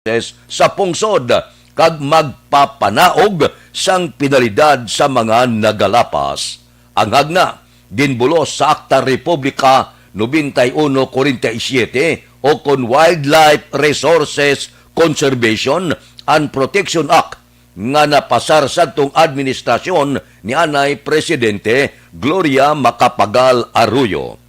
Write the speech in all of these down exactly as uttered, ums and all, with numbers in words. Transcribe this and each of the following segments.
Resources sa pungsod kag magpapanaog sang penalidad sa mga nagalapas. Ang hagna ginbulos sa Akta Republika nobenta y uno kuwarenta y siyete, o kon Wildlife Resources Conservation and Protection Act, nga napasar sadtong administrasyon ni anay Presidente Gloria Macapagal Arroyo.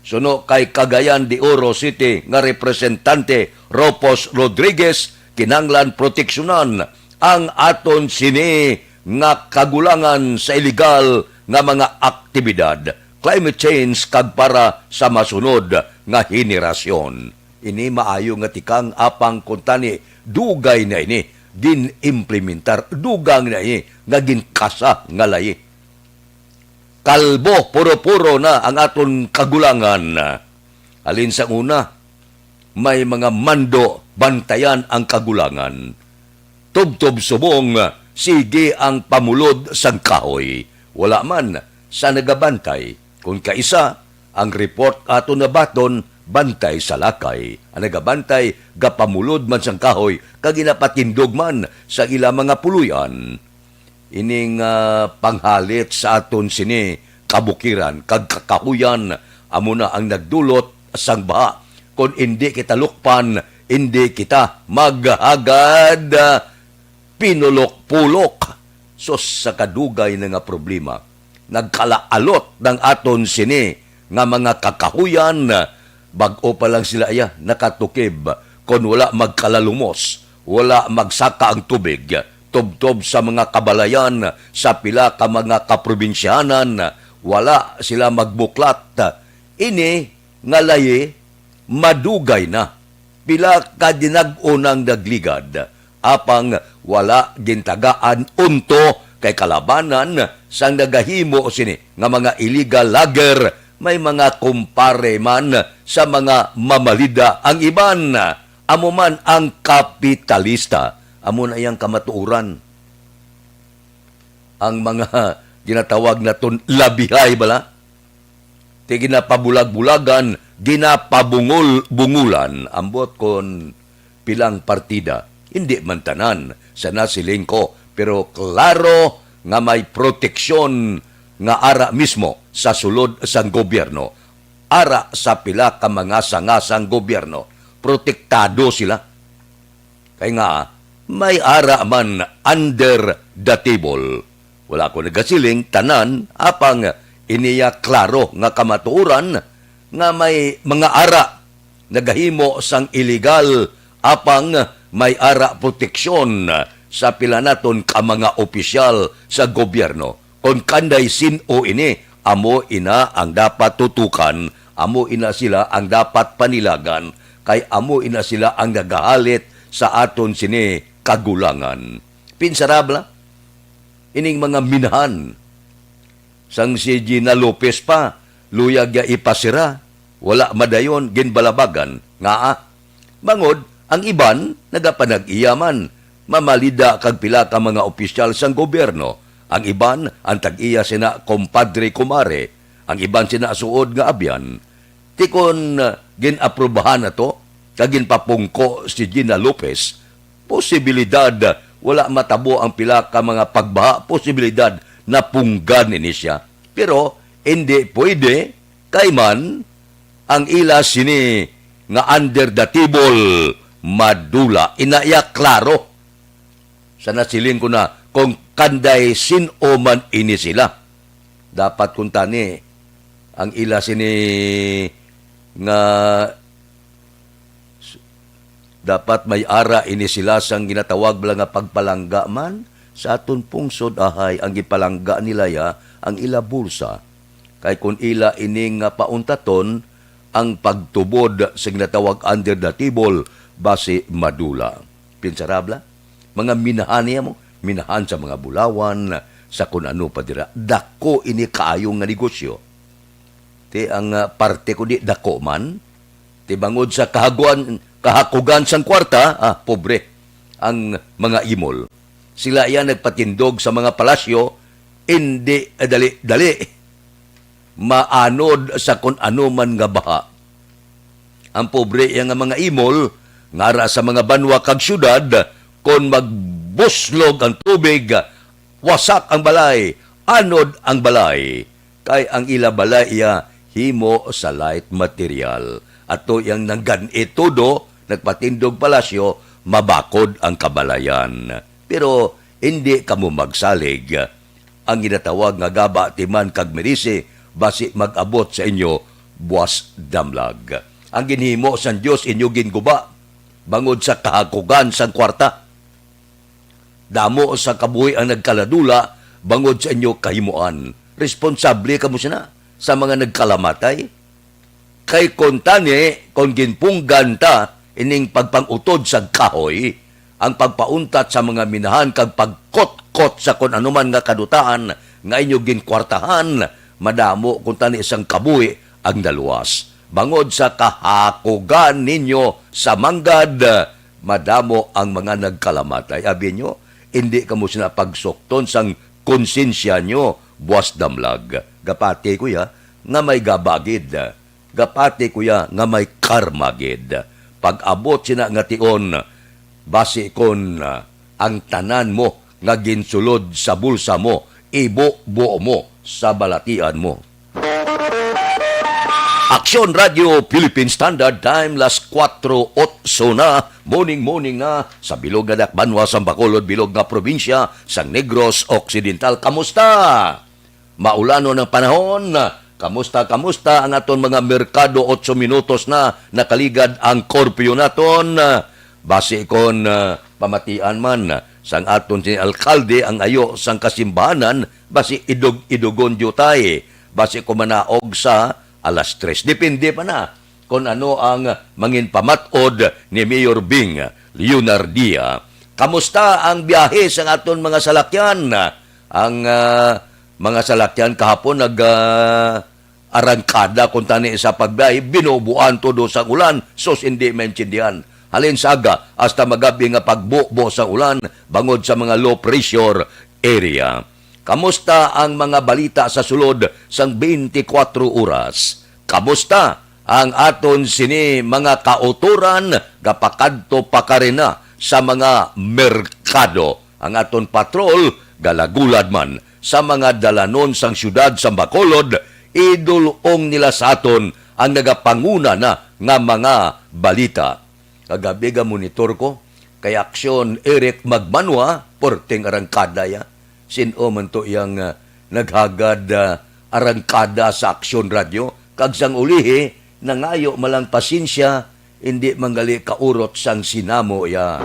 Suno kay Cagayan de Oro City nga Representante Ropos Rodriguez, kinahanglan proteksyonan ang aton sini nga kagulangan sa iligal nga mga aktibidad, climate change, kag para sa masunod nga henerasyon. Ini maayo nga tikang, apang kuntani dugay na ini gin-implementar, dugang na ini nga ginkasa nga layi. Kalbo, puro-puro na ang aton kagulangan. Halin sang una, may mga mando bantayan ang kagulangan. Tubtob subong, sige ang pamulod sang kahoy. Wala man sa nagabantay. Kon kaisa, ang report ato nabaton, bantay sa lakay. Ang nagabantay, gapamulod man sang kahoy, kag ginapatindog man sa ila mga puloy-an. Ining, ah, panghalit sa aton sini kabukiran kag kakahuyan amo na ang nagdulot sang baha. Kon indi kita lukpan, indi kita maghagad, ah, pinulok-pulok. Sus, sa kadugay na nga problema, nagkalaalot ang aton sini nga mga kakahuyan. Bag-o pa lang sila iya nakatukib, kon wala magkalalumos, wala magsaka ang tubig, tubtob sa mga kabalayan sa pila ka mga kaprobinsyahanan, wala sila magbuklat. Ini nga layi madugay na, pila ka dinag-o nang nagligad, apang wala gintagaan unto kay kalabanan sang nagahimo sini nga mga illegal logger. May mga kumpare man sa mga mamalida ang iban, amo man ang kapitalista. Amo na iyang kamatuoran. Ang mga ginatawag naton labihay bala, ti ginapabulag-bulagan, ginapabungol-bungulan, ambot kon pilang partida. Hindi man tanan, sa nasiling ko, pero klaro nga may proteksyon nga ara mismo sa sulod sang gobyerno, ara sa pila ka mga sanga sang gobyerno, protektado sila. Kay nga, may ara man under the table. Wala ko nagasiling tanan, apang iniya klaro nga kamatuoran nga may mga ara nagahimo sang iligal, apang may ara proteksyon sa pila naton ka mga opisyal sa gobyerno. Kon kanday sin-o ini, amo ina ang dapat tutukan, amo ina sila ang dapat panilagan, kay amo ina sila ang nagahalit sa aton sini kagulangan. Pinsarabla, ining mga minahan sang si Gina Lopez pa, luyag ya ipasira, wala madayon, ginbalabagan. Ngaa? Bangod, ang iban nagapanag-iya man, mamalida kag pila ka mga opisyal sang gobyerno. Ang iban, ang tag-iya sina kompadre, kumare. Ang iban sina suod nga abyan. Ti kon, ah, gin-aprubahan na to, kag ginpapungko si Gina Lopez, posibilidad wala matabo ang pila ka mga pagbaha, posibilidad napunggan ini siya. Pero hindi pwede, kay man ang ila sini nga under the table madula. Ina iya klaro. Sa nasiling ko na, kung kanday sin-o man ini sila. Dapat kuntani ang ila sini nga s-, dapat may ara ini sila sang ginatawag bala nga pagpalangga man sa aton pungsod, ahay, ang gipalangga nila ya ang ila bulsa. Kay kun ila ini nga pauntaton ang pagtubod sa ginatawag under the table, basi madula. Pinsarabla? Mga minahan niya mo, minahan sa mga bulawan, sa kun ano pa dira. Dako ini kaayo nga negosyo. Ti ang, ah, parte ko di dako man. Ti bangod sa kahaguan, kahakugan sang kwarta, ah, pobre ang mga imol. Sila iya nagpatindog sa mga palasyo, indi, eh, dali-dali maanod sa kun ano man nga baha. Ang pobre iya nga mga imol, Ngara sa mga banwa kag siyudad, kon magbuslog ang tubig, wasak ang balay, anod ang balay, kay ang ila balay iya himo sa light material. Ato iyang nanggan-i tudo, nagpatindog palasyo, mabakod ang kabalayan. Pero hindi kamo magsalig. Ang ginatawag nga gaba, timan kag mirisi, basi mag-abot sa inyo buas damlag. Ang ginhimo sang Dios inyo ginguba bangod sa kahakugan sang kwarta. Damo sa kabuhi ang nagkaladula bangod sa inyo kahimuan. Responsable kamo sina sa mga nagkalamatay. Kay kon tani, kon ginpunggan ta ining pagpang-utod sang kahoy, ang pagpauntat sa mga minahan kag pagkutkot sa kon anuman nga kadutaan nga inyo ginkwartahan, madamo kon tani sang kabuhi ang naluwas. Bangod sa kahakugan ninyo sa manggad, madamo ang mga nagkalamatay. Abi nyo, indi kamo sina pagsukton sang konsyensya nyo, buas damlag. Gapati ko ya nga may gaba gid. Gapati ko ya nga may karma gid. Pag-abot sina nga tion, basi kon, ah, ang tanan mo nga ginsulod sa bulsa mo, ibubo mo sa balatian mo. Aksyon Radio Philippine Standard Time, las kuwatro otso na, morning, morning na, sa bilog nga dakbanwa sang Bacolod, bilog nga probinsya sang Negros Occidental. Kamusta? Maulanon ang panahon. Kamusta, kamusta ang aton mga merkado? Otso minutos na nakaligad ang curfew naton. Basi kon, ah, pamatian man sang aton sini alkalde ang ayo sang kasimbahanan, basi idog-idogon diutay. Basi kon manaog sa alas tres. Depende pa na kon ano ang mangin pamat-od ni Mayor Bing Leonardia. Kamusta ang biyahe sang aton mga salakyan? Ang, ah, mga salakyan kahapon nag, ah, arangkada kuntani sa pagbiyahe, binubuan tudo sang ulan, sus, hindi maintindihan. Halin sa aga hasta magabi nga pagbubo sang ulan bangod sa mga low pressure area. Kamusta ang mga balita sa sulod sang twenty-four oras? Kamusta ang aton sini mga kautoran nga pakadto pakarina sa mga merkado? Ang aton patrol galagulad man sa mga dalanon sang siyudad sang Bacolod, idul-ong nila sa aton ang nagapanguna na nga mga balita. Kagabi ga-monitor ko kay Aksyon Eric Magmanwa, perting arangkada ya. Sin-o man to iyang, ah, naghagad, ah, arangkada sa Aksyon Radio? Kag sang ulihi, nangayo man lang pasensya, hindi man gali kaurot sang sinamo ya.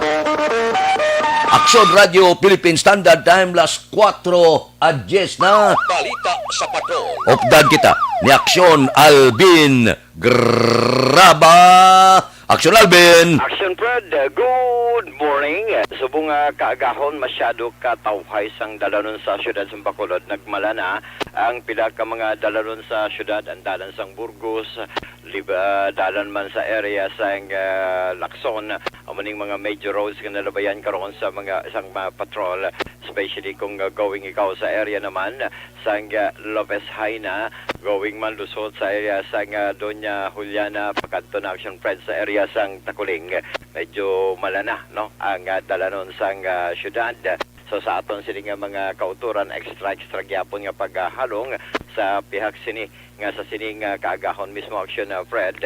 Aksyon Radio Philippine Standard Time, las kuwatro a dyes na. Balita sa Patrol. Updan kita ni Aksyon Alvin Graba. Aksyon Alvin. Action Fred, good morning. Subong nga kaagahon, masyado ka tawhay sang dalanon sa siyudad sang Bacolod. Nagmala na ang pila ka mga dalanon sa siyudad, ang dalan sang Burgos, lib-, ah, dalan man sa area sang, ah, Lacson. Amo ning mga major roads nga nalabayan karon sa mga, sang mga patrol, especially kung, ah, going ikaw sa area naman sang, ah, Lopez Jaena, going man lusot sa area sang, ah, Doña Juliana, pakadto na Action Fred sa area sang Taculing. Medyo mala na, no, ang, ah, dalanon sang, ah, syudad. So, sa aton sini nga mga kautoran, extra, extra gyapon nga paghalong sa pihak sini nga sa sini nga kaagahon mismo, Action, ah, Fred,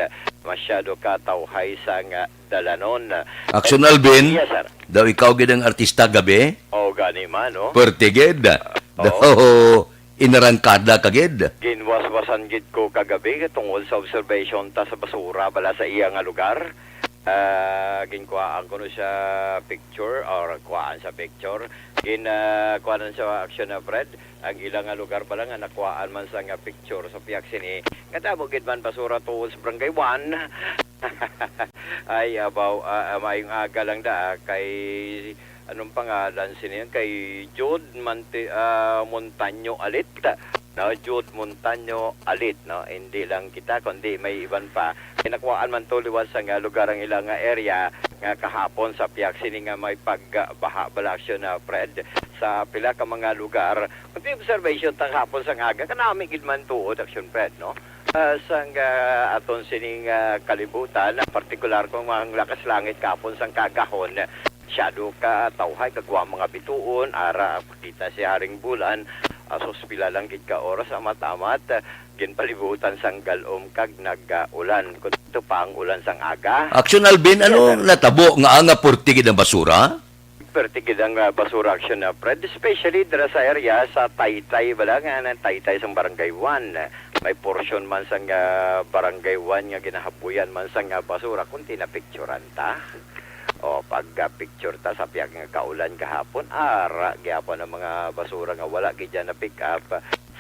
masyado ka tawhay sang, ah, dalanon. Action, Alvin. Yes, sir. Daw ikaw gid ang artista gabi? Oh, gani man, no? Perte gid. Oo. Daw inarangkada ka gid. Ginwaswasan gid ko kagabi tungod sa observation ta sa basura bala sa iya nga lugar. Ah, ginkuhaan ko no siya picture or kuhaan sa picture. Gin, ah, kuhaan sa Action, ah, Fred. Ang ila nga lugar bala nga nakuhaan man sa nga picture sa pihak sini. Kadamo gid man basura tuod sa Barangay One. Ay, abaw, ah, ah, maayong aga lang da, ah, kay, anong pangalan sini? Kay Jude Mante-, ah, Montaño Alit. No, Jude Montaño Alit, no? Hindi lang kita, kundi may iban pa. Kay nakuhaan man to liwat sa nga lugar ang ilang nga area nga kahapon sa pihak sini nga may pagbaha bala, Action, ah, Fred, sa pila ka mga lugar. Pati observation ta kahapon sang aga, kanami gid man tuod, Action Fred, no? Ah, sang, ah, aton sining, ah, kalibutan, ah, partikular kung ang lakas langit kahapon sang kaagahon, shadow ka, tawhay, kag wa mga bituon, ara, pakita si Haring Bulan, asos pila lang gid ka oras, amat-amat, ah, ginpalibutan sang gal-om kag nag-ulan. Kun ito pa ang ulan sang aga. Action Alvin, ano Yes, sir. natabo nga anga purti gid ang basura? Perti gid ang, ah, basura action na, Fred, especially dira sa area sa Taytay, bala nga nang Taytay sang Barangay One. May portion man sang, ah, Barangay One nga ginahabuyan man sang, ah, basura, kung tinapicturan ta. O, pag, ah, picture ta sa piyag nga kaulan gahapon, ara gyapon ang mga basura nga wala gid dyan na pick up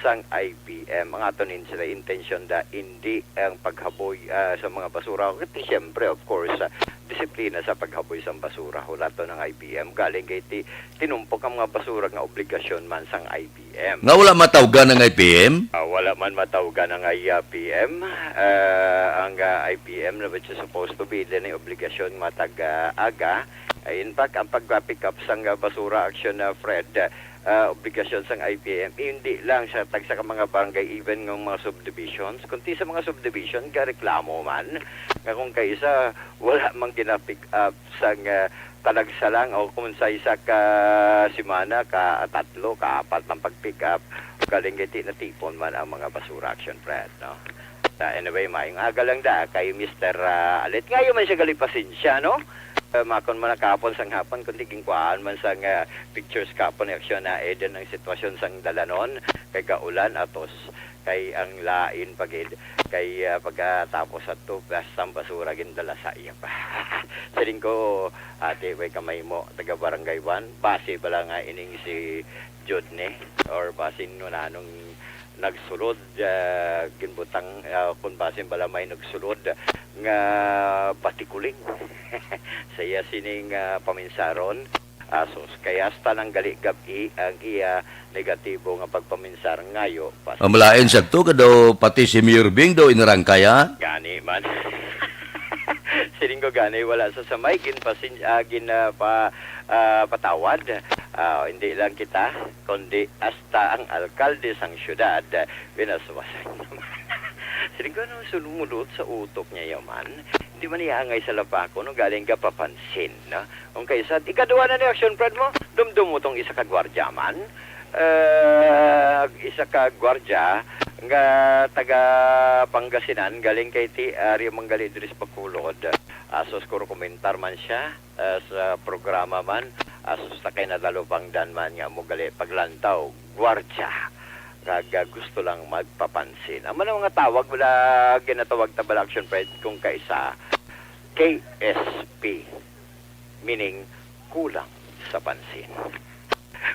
sang I P M. Ang aton in-, sila intensyon da, hindi ang paghaboy, ah, sa mga basura. Kasi siyempre, of course, ah, disiplina sa paghaboy sang basura. Hulaton ang I P M. Galing kay ti-, tinumpok ang mga basura nga obligasyon man sang I P M. Nga wala matawgan ang I P M? Ah, wala man matawgan ang I P M. Ah, ang, ah, I P M na which is supposed to be din ay obligasyon matag, ah, aga. Ah, in fact, ang pag-pick up sang, ah, basura action, ah, Fred, ah, obligasyon sang I P M, hindi lang sa tagsa ka mga barangay, even ng mga subdivisions, kundi sa mga subdivision, gareklamo man nga kung kaisa wala mang gina-pick up sang, ah, talagsa lang o kung sa isa ka semana, ka tatlo, ka apat ang pag-pick up, galing giti natipon man ang mga basura action, Fred, no? Ah, anyway, maayong aga lang da kay Mister, ah, Alit. Ngayon man siya gali pasensya, no? Eh, makon man nakapon sang hapon, kundi ginkuhaan man sang, ah, pictures kapon ni Aksyon na Eden ang sitwasyon sang dalanon, kay gaulan atos, kay ang lain pa gid, kay, ah, pagkatapos ato, basta ang basura gindala sa iya pa. Siling ko, ate, way ka mahimo, taga Barangay One, base bala nga ining si Jodne, or base no nanong nagsulod, ah, ginbutang, ah, kun basin bala may nagsulod nga batikuling sa iya sining, ah, paminsaron. Ah, sus, kay hasta nang gali gab-i ang iya negatibo nga pagpaminsar ngayo pa. Ang malain sa to ka daw pati si Mayor Bing daw inarangkay, ha? Gani man. Siling ko gani, wala sa samay, gin pasin-, ah, gin, ah, pa, ah, patawad. Ah, hindi lang kita, kundi hasta ang alkalde sang syudad, ah, pinaswasan naman. Siling ko, ano, sumulot sa utok niya yaman? Hindi man niya angay sa lapako, no, galing ka papansin, no? Ang kaisa, ikaduha na ni action, Fred, mo, dumdum mo tong isa ka gwardya man. Eh, isa ka gwardya nga taga Pangasinan, galing kay ti, ari manggali diri sa Bacolod. Asos ko komentar man siya, ah, sa programa man, asos na kay nadalupangdan man nga mo gali paglantaw, gwardya, kag, ah, gusto lang magpapansin. Ang mga, mga tawag wala ginatawag ta bala action, Fred, kung kaisa, K S P, meaning kulang sa pansin.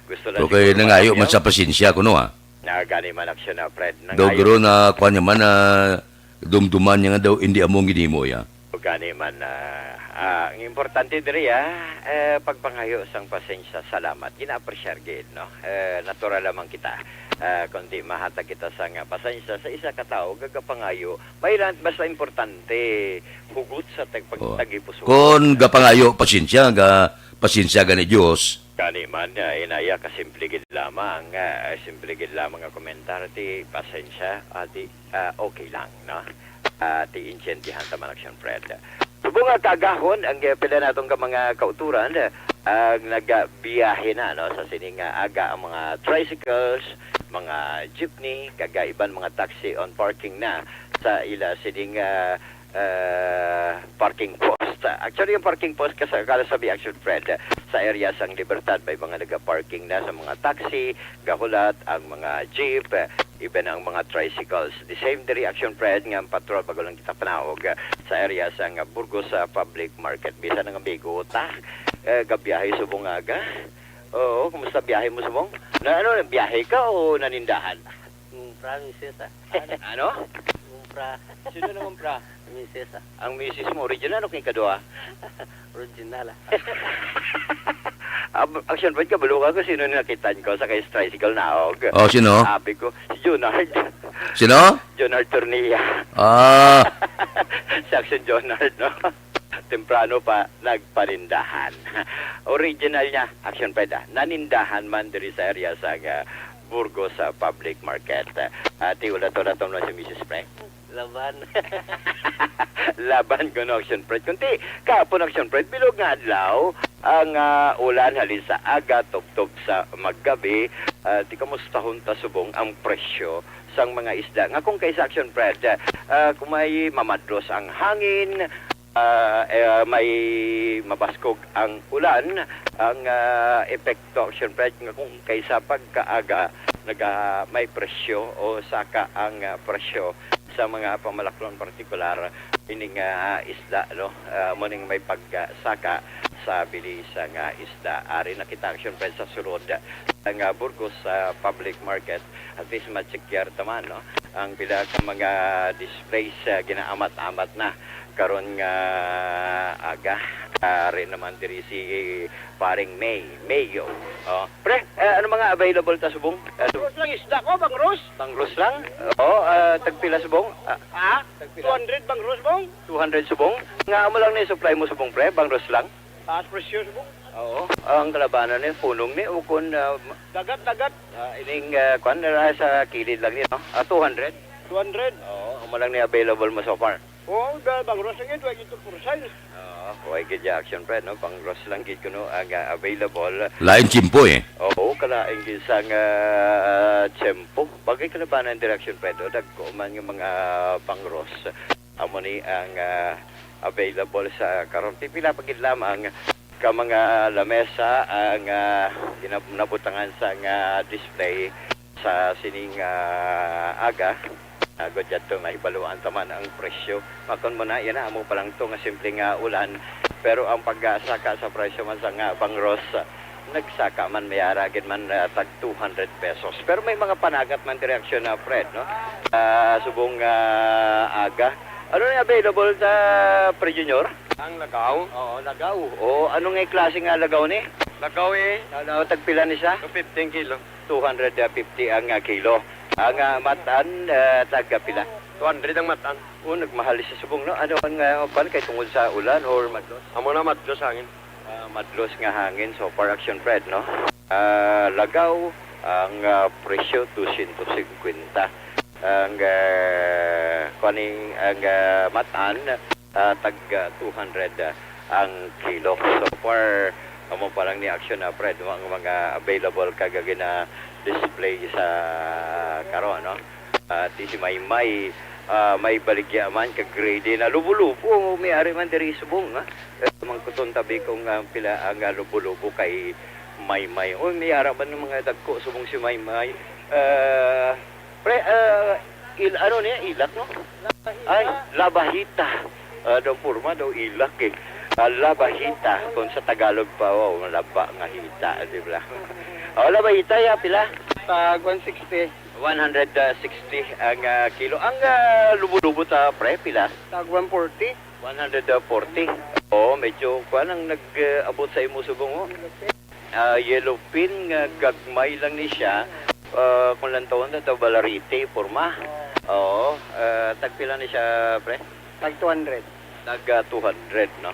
Gusto lang Okay, siguro nangayo man makapanyaw. Sa pasensya kuno, ah. Na gani man action na, Fred. Daw Nangayo guro na kuwan niya man, ah, dumduman niya nga daw hindi amo ang ginimo, ya. O gani man, ah, ah, ang importante diri, ah, eh, pagpangayo sang pasensya, salamat. Gina-appreciate gid, no? Eh, natural lamang kita. Ah, kung di mahatag kita sang pasensya sa isa ka tawo, gagapangayo, may lang, basta importante, hugot sa tag-, pag-, Oh. tagipusoon. Kon gapangayo, pasensya, ga-, pasensya gani Dios. Gani man, ah, inaya, kasimple gid lamang, ah, simple gid lamang nga komentar, ti pasensya, ah, ti, ah, okay lang, no? Ah, ti intindihan ta man, action, Fred. Subong nga kaagahon, ang, eh, pila naton ka mga kauturan, ah, ang nagabiyahe na, no, sa sining, ah, aga ang mga tricycles, mga jeepney, kag, ah, iban mga taxi on parking na sa ila sining, ah, ah, parking post. Actually, yung parking post, kas-, kala sabi, action, Fred, sa area sang Libertad, may mga nagaparking na sa mga taxi, gahulat, ang mga jeep, even ang mga tricycles. The same diri, action, Fred, nga ang patrol bago lang kita panaog, ah, sa area sang, ah, Burgos, ah, Public Market. Bisan ang amigo ta, eh, gabiyahe subong aga. Oo, kumusta biyahe mo subong? Na, ano, biyahe ka o nanindahan? Umpra, misis, ah. Ano? Umpra. Sino nang umpra? Misis, ah. Ang misis mo, original o king kadua? Original, ah. Ab-, action, Fred, kabalo ka kung sino nakitan ko sa kay tricycle naog. Oh, sino? Sabi ko, si Junard. Sino? Junard Tornilla. Ah. Si Action Junard, no? Temprano pa, nagpanindahan. Original niya, action, Fred, ah. Nanindahan man diri sa area sa, ah, Burgos, ah, Public Market. Ah, ti, ulat-ulat mo si misis Frank. Laban. Laban kuno, Action Fred. Kunti, kahapon, Action Fred, bilog nga adlaw, ang, ah, ulan halin sa aga, tubtob sa maggabi. Ah, di kamustahon ta subong ang presyo sang mga isda. Nga kung kay sa, Action Fred, ah, kung may mamadlos ang hangin, ah, eh, may mabaskog ang ulan, ang, ah, epekto, Action Fred, nga kung kaysa pagkaaga, naga-, may presyo o saka ang, ah, presyo sa mga pamalaklon, partikular ining, ah, isda, no? Ah, mo ning may pagsaka sa bili sa nga isda. Ari na kita, Action Fred, sa sulod nga Burgos, ah, Public Market. At least, ma-check-yar ta man, no? Ang pila ka mga displays, ah, ginaamat-amat na karon nga aga. Ari naman diri si Paring May, Mayo. Oh. Pre, eh, ano mga available ta subong? Eh, sub- Bangros lang isda ko, bangros. Bangros lang? Oo, ah, tagpila subong? Ah, Ha? Tagpila? Two hundred bangros, bong? Two hundred subong? Nga amo lang ni supply mo subong, pre? Bangros lang? Taas presyo, bong. Oo. Ang kalabanan ni, punong ni, o kun, ah, ma- Dagat, dagat. Ah, ining, ah, kwan, na sa kilid lang ni, no? Ah, two hundred? Two hundred. Oo, amo lang ni available mo so far. Oo, ba-, bangros lang yun, twenty-two percent. Oo, way gid ya, Action Fred, no? Bangros lang gid kuno ang, ah, available. Lain tiyempo, eh. Oo, kalain gid sang, ah, tiyempo. Bagay kalabanan diri, Action Fred, no? Dagko man nga mga bangros. Amo ni ang, ah, available sa karon. Pipila pa gid lamang ka mga lamesa ang, ah, ginab-, nabutangan sang, ah, display sa sining, ah, aga. Agod yadto, mahibaluan ta man ang presyo. Makon mo na, yan na, amo pa lang to nga simple nga ulan. Pero ang pagsaka sa presyo man sa nga bangros, nagsaka man, may ara gid man, ah, tag two hundred pesos. Pero may mga panagat man diri, Action, ah, Fred, no? Ah, subong, ah, aga. Ano ni available sa pre Junior? Ang lagaw? Oo, lagaw. O, ano nga klase nga lagaw ni? Lagaw, eh. Lagaw, tagpila ni siya? Two fifty ang kilo. Two hundred fifty ang, ah, kilo. Ang, ah, matan, ah, tagpila? Two hundred ang matan. O, nagmahal siya subong, no? Ano ang, ah, kwan, kay tungod sa ulan or madlos? Amo na, madlos hangin. Ah, madlos nga hangin, so far, Action Fred, no? Ah, lagaw, ang, ah, presyo, dosyentos singkwenta. Ang, ah, kuning, ang, ah, matan, ah, tag, ah, two hundred, ah, ang kilo. So far, amo pa lang ni, Action, ah, Fred, no? Ang mga available kag gina-display sa karon, no? Ah, ti si Maymay, ah, may baligya man, kag grade na lubo-lubo, may ari man diri subong, ha? Eh, mangkuton tabi kung, ah, pila ang, ah, lubo-lubo kay Maymay. Oy, may ara man ng mga dagko subong si Maymay. Ah, pre, ah, il-, ano niya, ilak, no? Ay, labahita. Ah, daw porma, daw ilak, eh. Ah, labahita, kung sa Tagalog pa, oh, laba nga hita, di ba? Oh, labahita, ya, pila? Tag one sixty. One hundred sixty ang, ah, kilo. Ang, ah, lubo-lubo ta, pre, pila? Tag one forty. One hundred forty. Oo, medyo kuwan ang nag, ah, abot sa imo subong, oh. Ah, yellowfin nga gagmay lang ni siya. Ah, kung lantawon ta, ta balarete, porma. Oo, ah, tagpila ni siya, pre? Tag two hundred. Tag, ah, two hundred, no?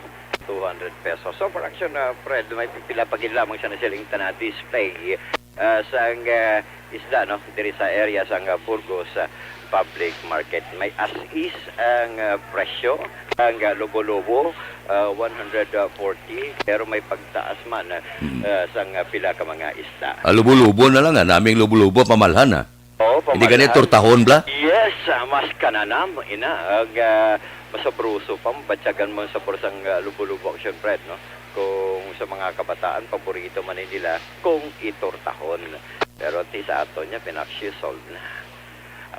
Two hundred pesos. So, for Action, ah, Fred, may pipila pa gid lamang siya na siling tana display, ah, sang, ah, isda, no? Diri sa area sang, ah, Burgos, ah, Public Market. May as is ang, ah, presyo, ang, ah, lubo-lubo, ah, one hundred forty, pero may pagtaas man, ah, Mm. ah, sang, ah, pila ka mga isda. Ah, lubo-lubo na lang, ah. Naming lubo-lubo, pamalhan, ah. Oo, Hindi gani pamalhan. Tortahon, bla? Yes, ah, mas kananam, ina, ag, ah, masabroso pa, mabatyagan mo ang sabor sang, ah, lubo-lubo, Action Fred, no? Kung sa mga kabataan, paborito man ni nila kung itortahon. Pero ti sa aton niya, pinakshi solve na.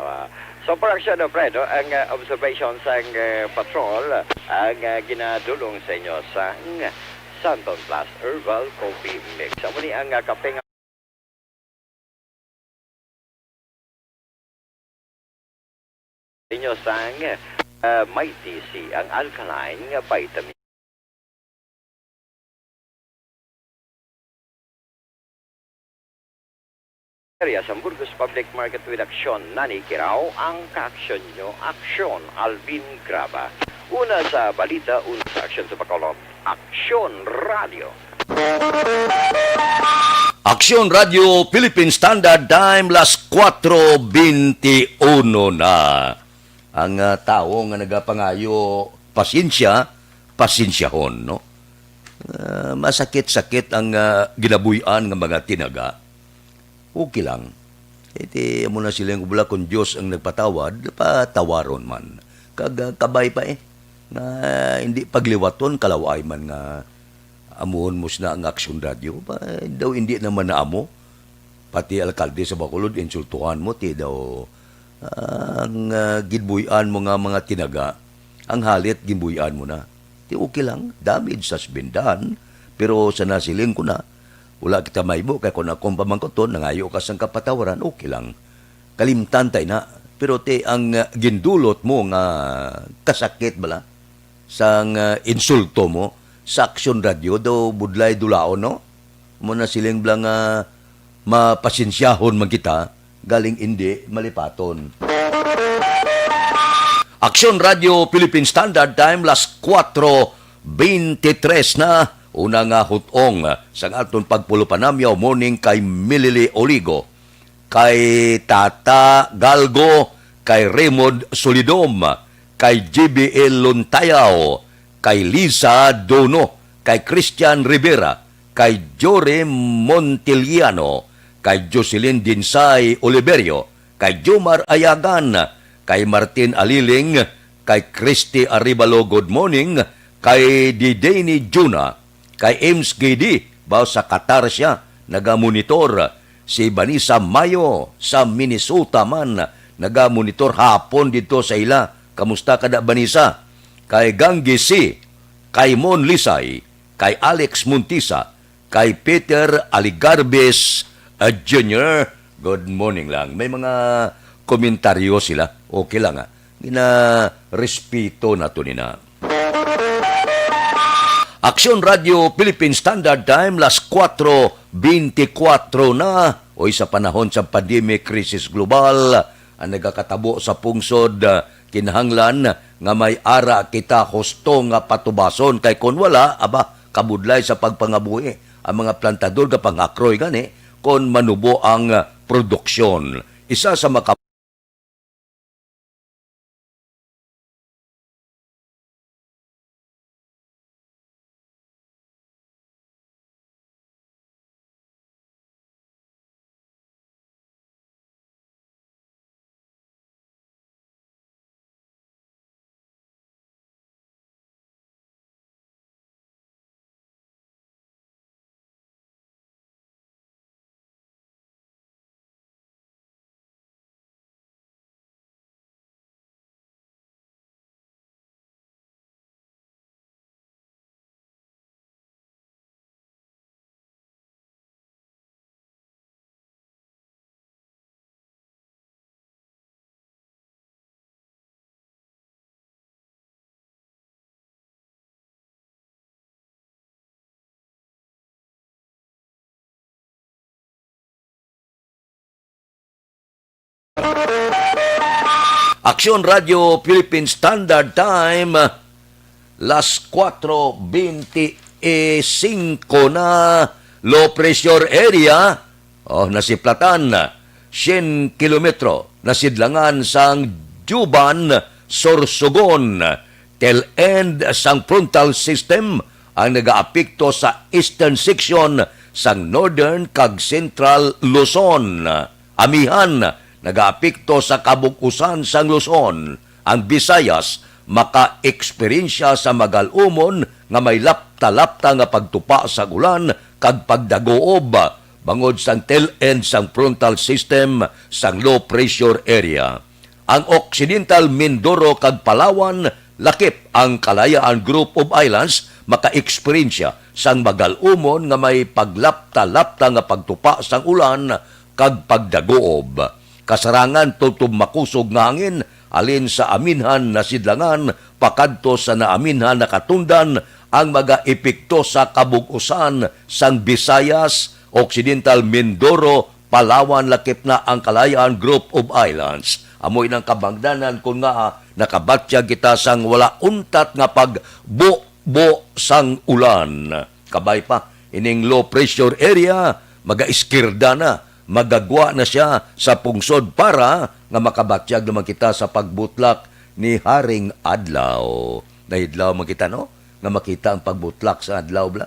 Ah, so, for Action, no, Fred, no? Ang, ah, observation sang, ah, patrol, ang, ah, ginadulong sa inyo sang Santon Plus Herbal Coffee Mix. Amo ni ang, ah, kape nga inyo sang, ah, Mighty C, ang alkaline nga vitamin. Area sa Burgos Public Market with Action, Nani Kirao, ang ka-action nyo, Action, Alvin Graba. Una sa balita, una sa aksyon sa Bacolod, Action Radio. Aksyon Radio Philippine Standard Time, las kuwatro benti uno na. Ang, ah, tawo nga nagapangayo pasensya, pasensyahon, no? Ah, masakit-sakit ang, ah, ginabuy-an nga mga tinaga. Okay lang. Iti amo na sila nga bala, kung Dios ang nagpatawad, patawaron man. Kag, ah, kabay pa, eh, nga hindi pagliwaton, kalaway man nga amuhon mo sina ang Aksyon Radyo. Ba, daw hindi naman na amo. Pati alkalde sa Bacolod, insultuhan mo, ti daw, ah, ang, ah, ginbuy-an mo nga mga tinaga, ang halit ginbuy-an mo na. Ti okay lang, damage has been done, pero sa nasiling ko na, wala kita maibo, kay kung akong pamangkuton, nangayo ka sang kapatawaran, okay lang. Kalimtan tay na. Pero ti ang, ah, gindulot mo nga kasakit bala sang, ah, insulto mo sa Aksyon Radyo, daw budlay dulaon, no? Mo na siling bala nga mapasensyahon man kita, galing indi malipaton. Aksyon Radyo Philippine Standard Time, las kuwatro beintitres na. Una nga hutong sang aton pagpulupanamyaw, morning kay Milili Oligo, kay Tata Galgo, kay Raymond Solidom, kay J B L Lontayaw, kay Lisa Dono, kay Christian Rivera, kay Jory Montiliano, kay Jocelyn Dinsay Oliverio, kay Jomar Ayagan, kay Martin Aliling, kay Christy Arevalo, good morning, kay Dideni Juna, kay Ems Gidi, ba sa Qatar siya, nagamonitor. Si Vanessa Mayo sa Minnesota man, nagamonitor hapon dito sa ila. Kamusta ka na, Vanessa? Kay Ganggi C, kay Mon Lisay, kay Alex Montisa, kay Peter Aligarbes, uh, Junior, good morning lang. May mga komentaryo sila. Okay lang, ah. Ginarespeto nato nina. Aksyon Radyo Philippine Standard Time, las kuwatro beintikwatro na. Oy, sa panahon sa pandemic, krisis global, ang nagakatabo sa pungsod, ah, kinahanglan nga may ara kita husto nga patubason, kay kon wala, aba, kabudlay sa pagpangabuhi ang mga plantador nga panghakroy gani kon manubo ang, ah, produksyon. Isa sa maka- Aksyon Radyo Philippine Standard Time, las kuwatro beintisinko na, low pressure area, oh, nasiplatan, syen kilometro, nasidlangan sang Juban, Sorsogon, tail end sang frontal system ang nagaapekto sa eastern section sang northern kag central Luzon. Amihan, nagaapekto sa kabug-usan sang Luzon. Ang Visayas maka-eksperyensya sa magal-umon nga may lapta-lapta nga pagtupa sa ulan kag pagdaguob bangod sang tail end sang frontal system sang low pressure area. Ang Occidental Mindoro kag Palawan, lakip ang Kalayaan Group of Islands, maka-eksperyensya sang magal-umon nga may paglapta-lapta nga pagtupa sang ulan kag pagdaguob. Kasarangan tubtob makusog nga hangin halin sa aminhan nasidlangan pakadto sa naaminhan nakatundan ang mga epekto sa kabug-usan sang Visayas, Occidental Mindoro, Palawan, lakip na ang Kalayaan Group of Islands. Amo inang kabangdanan kon ngaa nakabatyag kita sang wala untat nga pagbubo sang ulan. Kabay pa, ining low pressure area, magaiskirda na, magagwa na siya sa pungsod para nga makabatyag naman kita sa pagbutlak ni Haring Adlaw. Nahidlaw man kita, no? Nga makita ang pagbutlak sa adlaw, bala.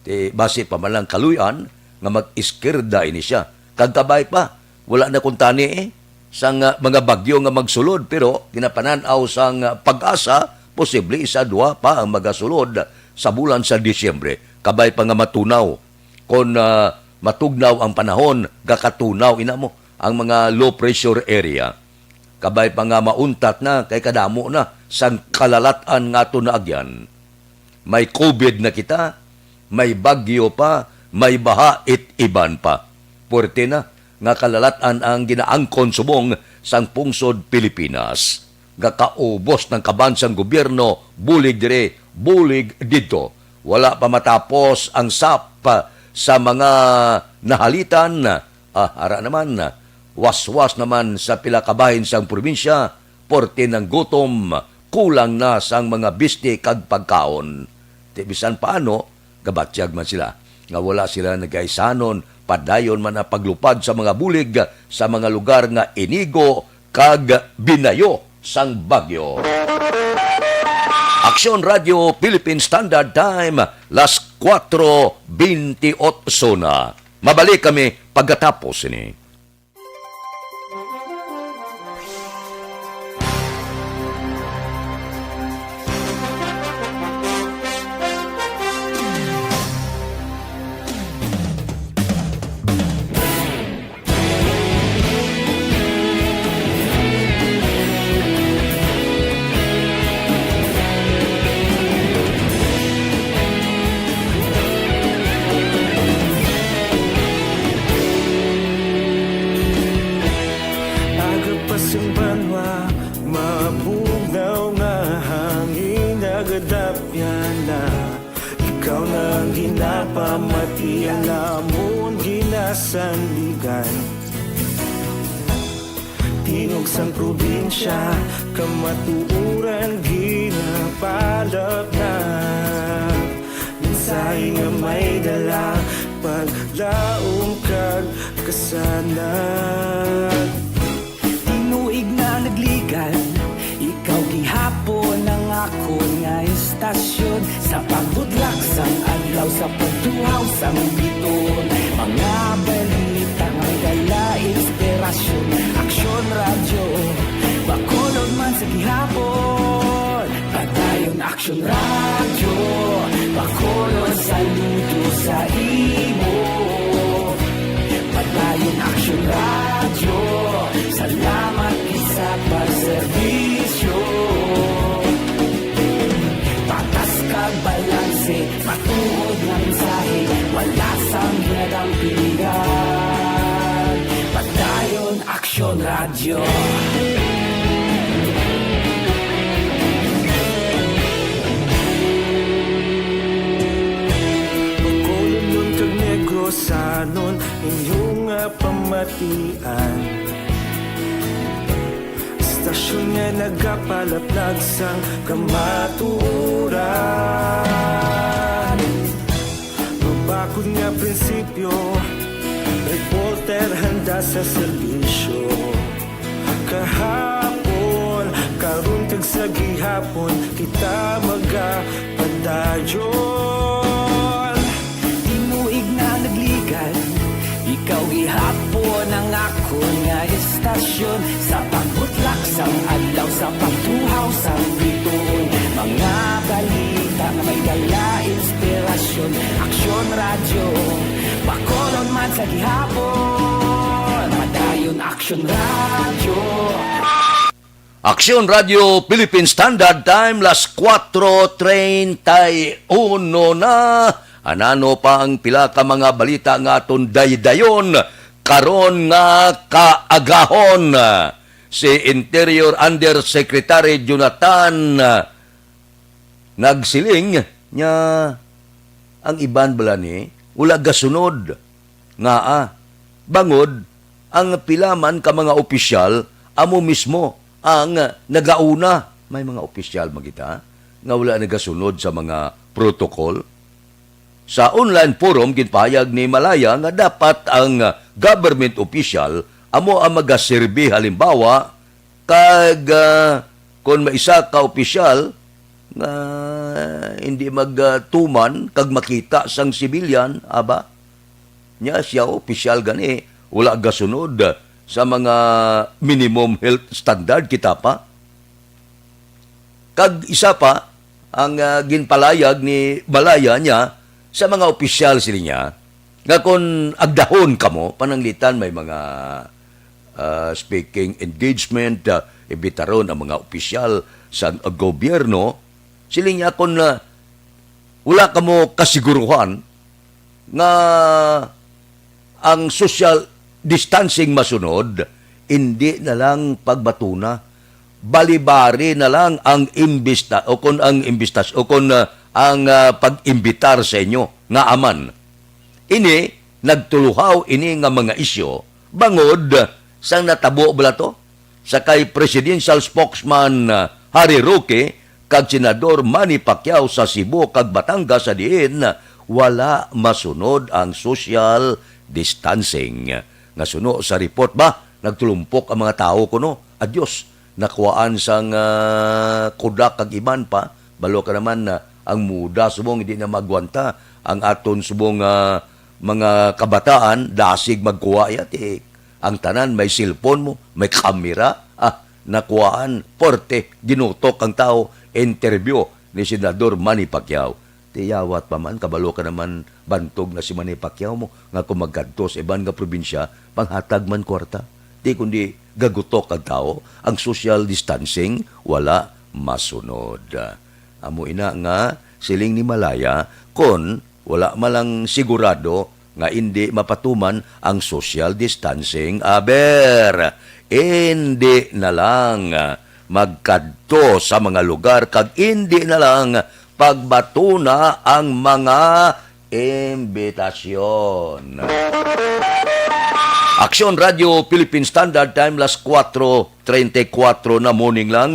Ti, basi pa man lang kaluy-an nga mag-iskirda ini siya. Kag kabay pa, wala na kuntani, eh, sang, ah, mga bagyo nga magsulod, pero ginapanan-aw sang, ah, PAGASA, posible isa duha pa ang magasulod sa bulan sa Disyembre. Kabay pa nga matunaw. Kon, ah, matugnaw ang panahon, gakatunaw ina mo ang mga low pressure area. Kabay pa nga mauntat na kay kadamo na sang kalalat-an nga aton naagyan. May COVID na kita, may bagyo pa, may baha it iban pa. Puwerte na nga kalalat-an ang ginaangkon subong sang pungsod Pilipinas. Gakaubos ng kaban sang gobyerno, bulig diri, bulig didto. Wala pa matapos ang sap sa mga nahalitan. Ah, ara naman, waswas naman sa pila ka bahin sang probinsya, porte ng gutom, kulang na sang mga bisti kag pagkaon. Ti bisan paano, gabatyag man sila nga wala sila nagaisanon, padayon man ang paglupad sa mga bulig sa mga lugar nga inigo kag binayo sang bagyo. Aksyon Radio Philippine Standard Time, las kuwatro bentiocho na. Mabalik kami pagkatapos sini. Aga pa sing banwa, mabugnaw nga hangin nagadapyan na. Ikaw na ang ginapamati, ang amon ginasandigan. Tingog sang probinsya, kamatuoran ginapalapnap. Mensahe nga may dala, paglaom kag kasanag. Tinuig na nagligad, ikaw gihapon ang akon nga istasyon. Sa pagbutlak sang adlaw, sa pagtuhaw sang biton, mga balita may dala inspirasyon. Aksyon Radyo, Bacolod man sa gihapon. Padayon Aksyon Radyo, Bacolod, saludo sa imo. Padayon Aksyon Radyo, salamat gid sa pagserbisyo. Patas kag balanse, matuod nga mensahe, wala sang ginadampingan. Padayon Aksyon Radyo. Bacolodnon kag Negrosanon, inyo nga pamatian. Istasyon nga nagapalaplag sang kamatuoran. Mabakod nga prinsipyo, reporter handa sa serbisyo. Kahapon, karon kag sa gihapon, kita magapadayon. Tinuig na nagligad, ikaw gihapon ang akon nga istasyon. Sa pagbutlak sang adlaw, sa pagtuhaw sang bituon, mga balita nga may dala inspirasyon. Aksyon Radyo, Bacolod man sa gihapon. Padayon Aksyon Radyo. Aksyon Radyo Philippine Standard Time, las kuwatro treinta y uno na. Anano pa ang pila ka mga balita nga aton daydayon karon nga kaagahon? Si Interior Undersecretary Jonathan, ah, nagsiling niya ang iban bala ni wala gasunod. Ngaa? Bangod ang pila man ka mga opisyal amo mismo ang nagauna. May mga opisyal man kita nga wala nagasunod sa mga protocol. Sa online forum, ginpahayag ni Malaya nga dapat ang government official amo ang magaserbi halimbawa kag, ah, Kon may isa ka opisyal nga hindi magtuman kag makita sang sibilyan, aba, nya siya opisyal gani, wala gasunod sa mga minimum health standard kita pa. Kag isa pa, ang, ah, ginpalayag ni Malaya niya sa mga opisyal, siling niya, nga kon agdahon kamo, pananglitan may mga, ah, speaking engagement, ah, imbitaron ang mga opisyal sa gobyerno, siling niya, kon, ah, wala kamo kasiguruhan nga ang social distancing masunod, indi na lang pagbatuna, balibari na lang ang imbista-, o kon ang imbistas-, o kon, ah, ang, ah, pag-imbitar sa inyo nga aman. Ini, nagtuluhaw ini nga mga isyu bangod sang natabo bala to sa kay Presidential Spokesman, ah, Harry Roque kag Senador Manny Pacquiao sa Cebu kag Batangas, sa diin wala masunod ang social distancing. Nga suno sa report ba, nagtulumpok ang mga tawo kuno. Adios, nakuhaan sang, ah, kuda kag iban pa. Balo ka naman na ang muda subong hindi na magwanta. Ang aton subong, ah, mga kabataan, dasig magkuha ya, ti ang tanan may cellphone mo, may kamera. Ah, nakuhaan, porte, ginutok ang tao, interview ni Senador Manny Pacquiao. Ti yawat pa man, kabalo ka naman, bantog na si Manny Pacquiao mo, nga kung magkadto sa iban nga probinsya, panghatag man kwarta. Ti kundi gagutok ang tao, ang social distancing, wala masunod. Amo ina nga, siling ni Malaya, kon wala man lang sigurado nga indi mapatuman ang social distancing, aber, indi na lang magkadto sa mga lugar kag indi na lang pagbatuna ang mga imbitasyon. Aksyon Radio Philippine Standard Time, las kuwatro treinta y cuatro na, morning lang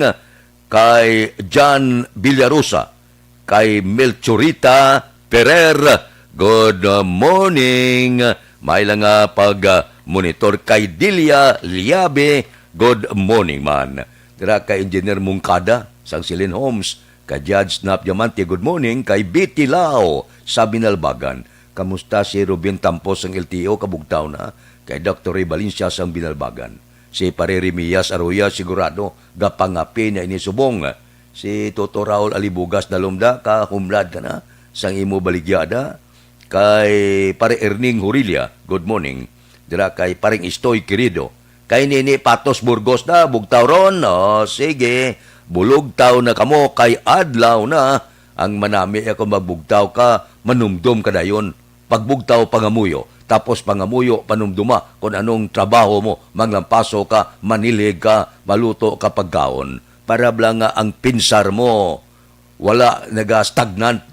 kay John Villarosa, kay Melchorita Perer, good morning. May lang nga pag, ah, monitor kay Delia Liabe, good morning man. Dira kay Engineer Mungkada, sang Silin Homes, kay Judge Snap Diamante, good morning. Kay Betty Lao, sa Binalbagan. Kamusta si Ruben Tampos, sang L T O, kabugtaw na? Kay Doctor Ray Valencia, sang Binalbagan. Si Pare Remias Aroya, sigurado, gapangape na ini subong. Si Toto Raul Alibugas, dalom da, kahumlad ka na sang imo baligya da. Kay Pare Erning Hurilia, good morning. Dira kay Paring Istoy Querido. Kay Nini Patos Burgos na, bugtaw ron. O, sige, bulugtaw na kamo kay adlaw na. Ang manami ako magbugtaw ka, manumdom ka dayon. Pagbugtaw, pangamuyo. Tapos pangamuyo, panumduma kung anong trabaho mo. Manglampaso ka, manilhig ka, maluto ka pagkaon. Para bala nga ang pinsar mo wala naga-stagnant.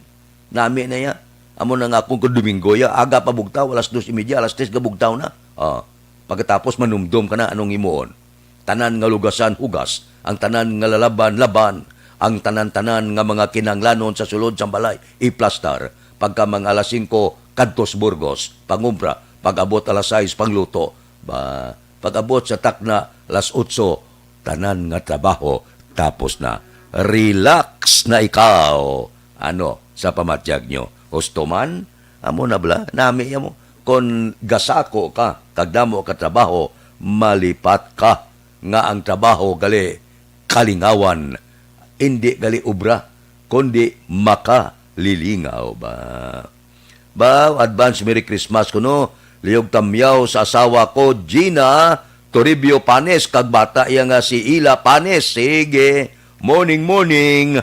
Nami na ya. Amo na nga kung, kung Domingo ya, aga pa bugtaw, alas dos y media, alas tres ka bugtaw na. Ah, pagkatapos manumdom ka na anong himuon. Tanan nga lugasan, hugas. Ang tanan nga lalaban, laban. Ang tanan-tanan nga mga kinahanglanon sa sulod sang balay, iplastar. Pagka mga alas singko, kadto sa Burgos, pangumpra. Pag-abot alas sais, pangluto. Ba, pag-abot sa takna, alas otso, tanan nga trabaho tapos na. Relax na ikaw. Ano sa pamatyag nyo? Husto man? Amo na bala? Nami mo? Kon gasako ka, kag damo ka trabaho, malipat ka. Nga ang trabaho gali kalingawan, indi gali obra, kundi makalilingaw ba. Ba, advance Merry Christmas kuno. Liog tamyaw sa asawa ko, Gina Toribio Panes, kag bata iya nga si Ila Panes. Sige, morning, morning.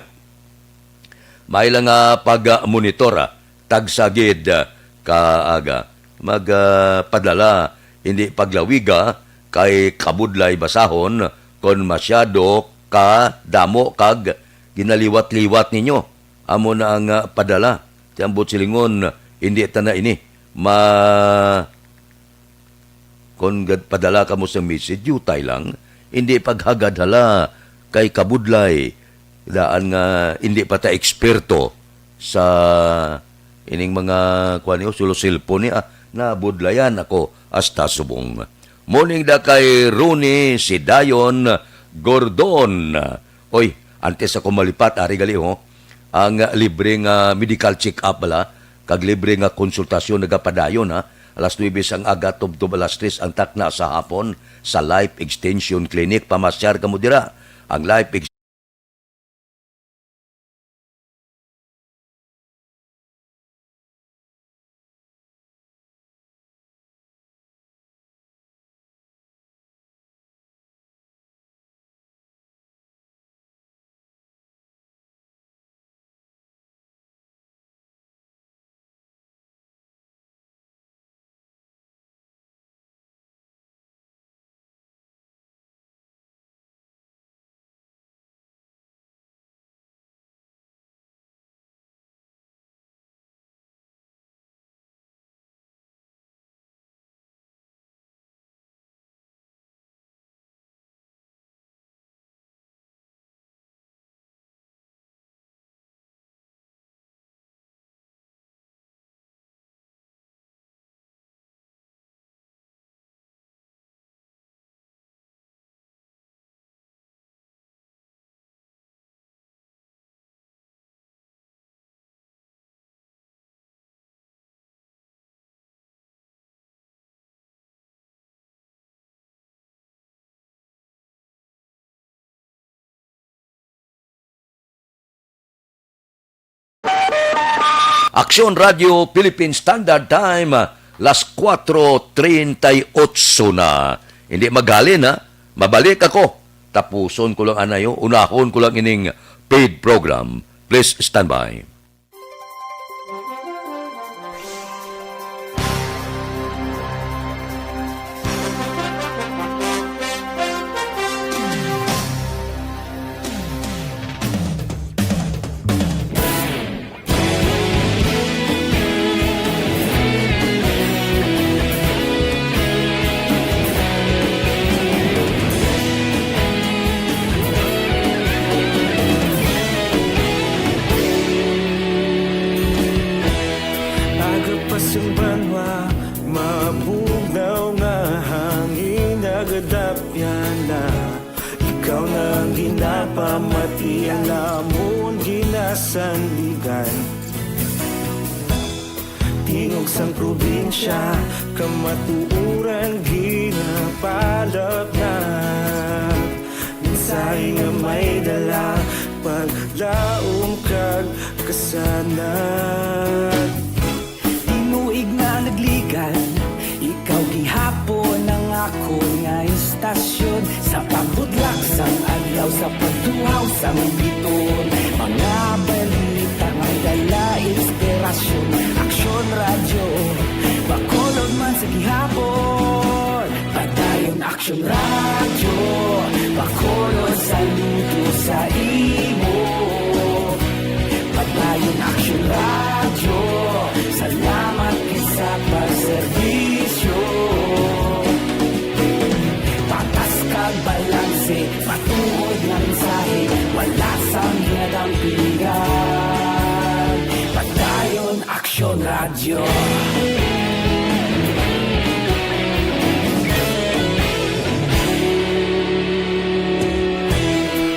May lang nga pag-monitor, ah, tagsa gid, ah, ka aga. Mag, ah, padala, hindi paglawiga, kay kabudlay basahon kon masyado ka damo kag ginaliwat-liwat ninyo. Amo na ang, ah, padala. Ti ambot silingon, hindi ta na ini ma-, kon gad-, padala kamo sa message, diutay lang. Hindi paghagad hala kay kabudlay. Daan nga hindi pa ta eksperto sa ining mga, kuwan niyo, sulo cellphone ni, ah, nabudlayan ako hasta subong. Morning da kay Rooney Sidayon Gordon. Oy, antes ako malipat, ari gali, ho. Ang, ah, libre nga medical check-up bala, kag libre nga konsultasyon nagapadayon, ha. Alas nuebe sang aga tubtob alas tres ang takna sa hapon sa Life Extension Clinic. Pamasyar kamo dira. Ang Life Ex- Aksyon Radio Philippine Standard Time, las kuwatro treinta y ocho na. Hindi maghalin, ha? Mabalik ako. Tapuson ko lang anay, oh. Unahon ko lang ining paid program. Please stand by. Aga pa sang banwa, mabugnaw nga hangin, nagadapyan na. Ikaw na ang ginapamati, ang namon ginasandigan. Tingog sang probinsya, kamatuoran ginapalapnag. Mensahe nga may dala, paglaom kag kasanag. Tinuig nga nagligan, ikaw gihapon ang akon nga istasyon. Sa pagbutlak sang adlaw, sa pagtuhaw sang biton, mga balita may dala inspirasyon. Aksyon Radyo, Bacolod man sa gihapon. Padayon Aksyon Radyo, Bacolod, saludo sa imo. Padayon Aksyon Radyo, salamat gid sa pagserbisyo. Patas kag balanse, matuod nga mensahe, wala sang ginadampigan. Padayon Aksyon Radyo.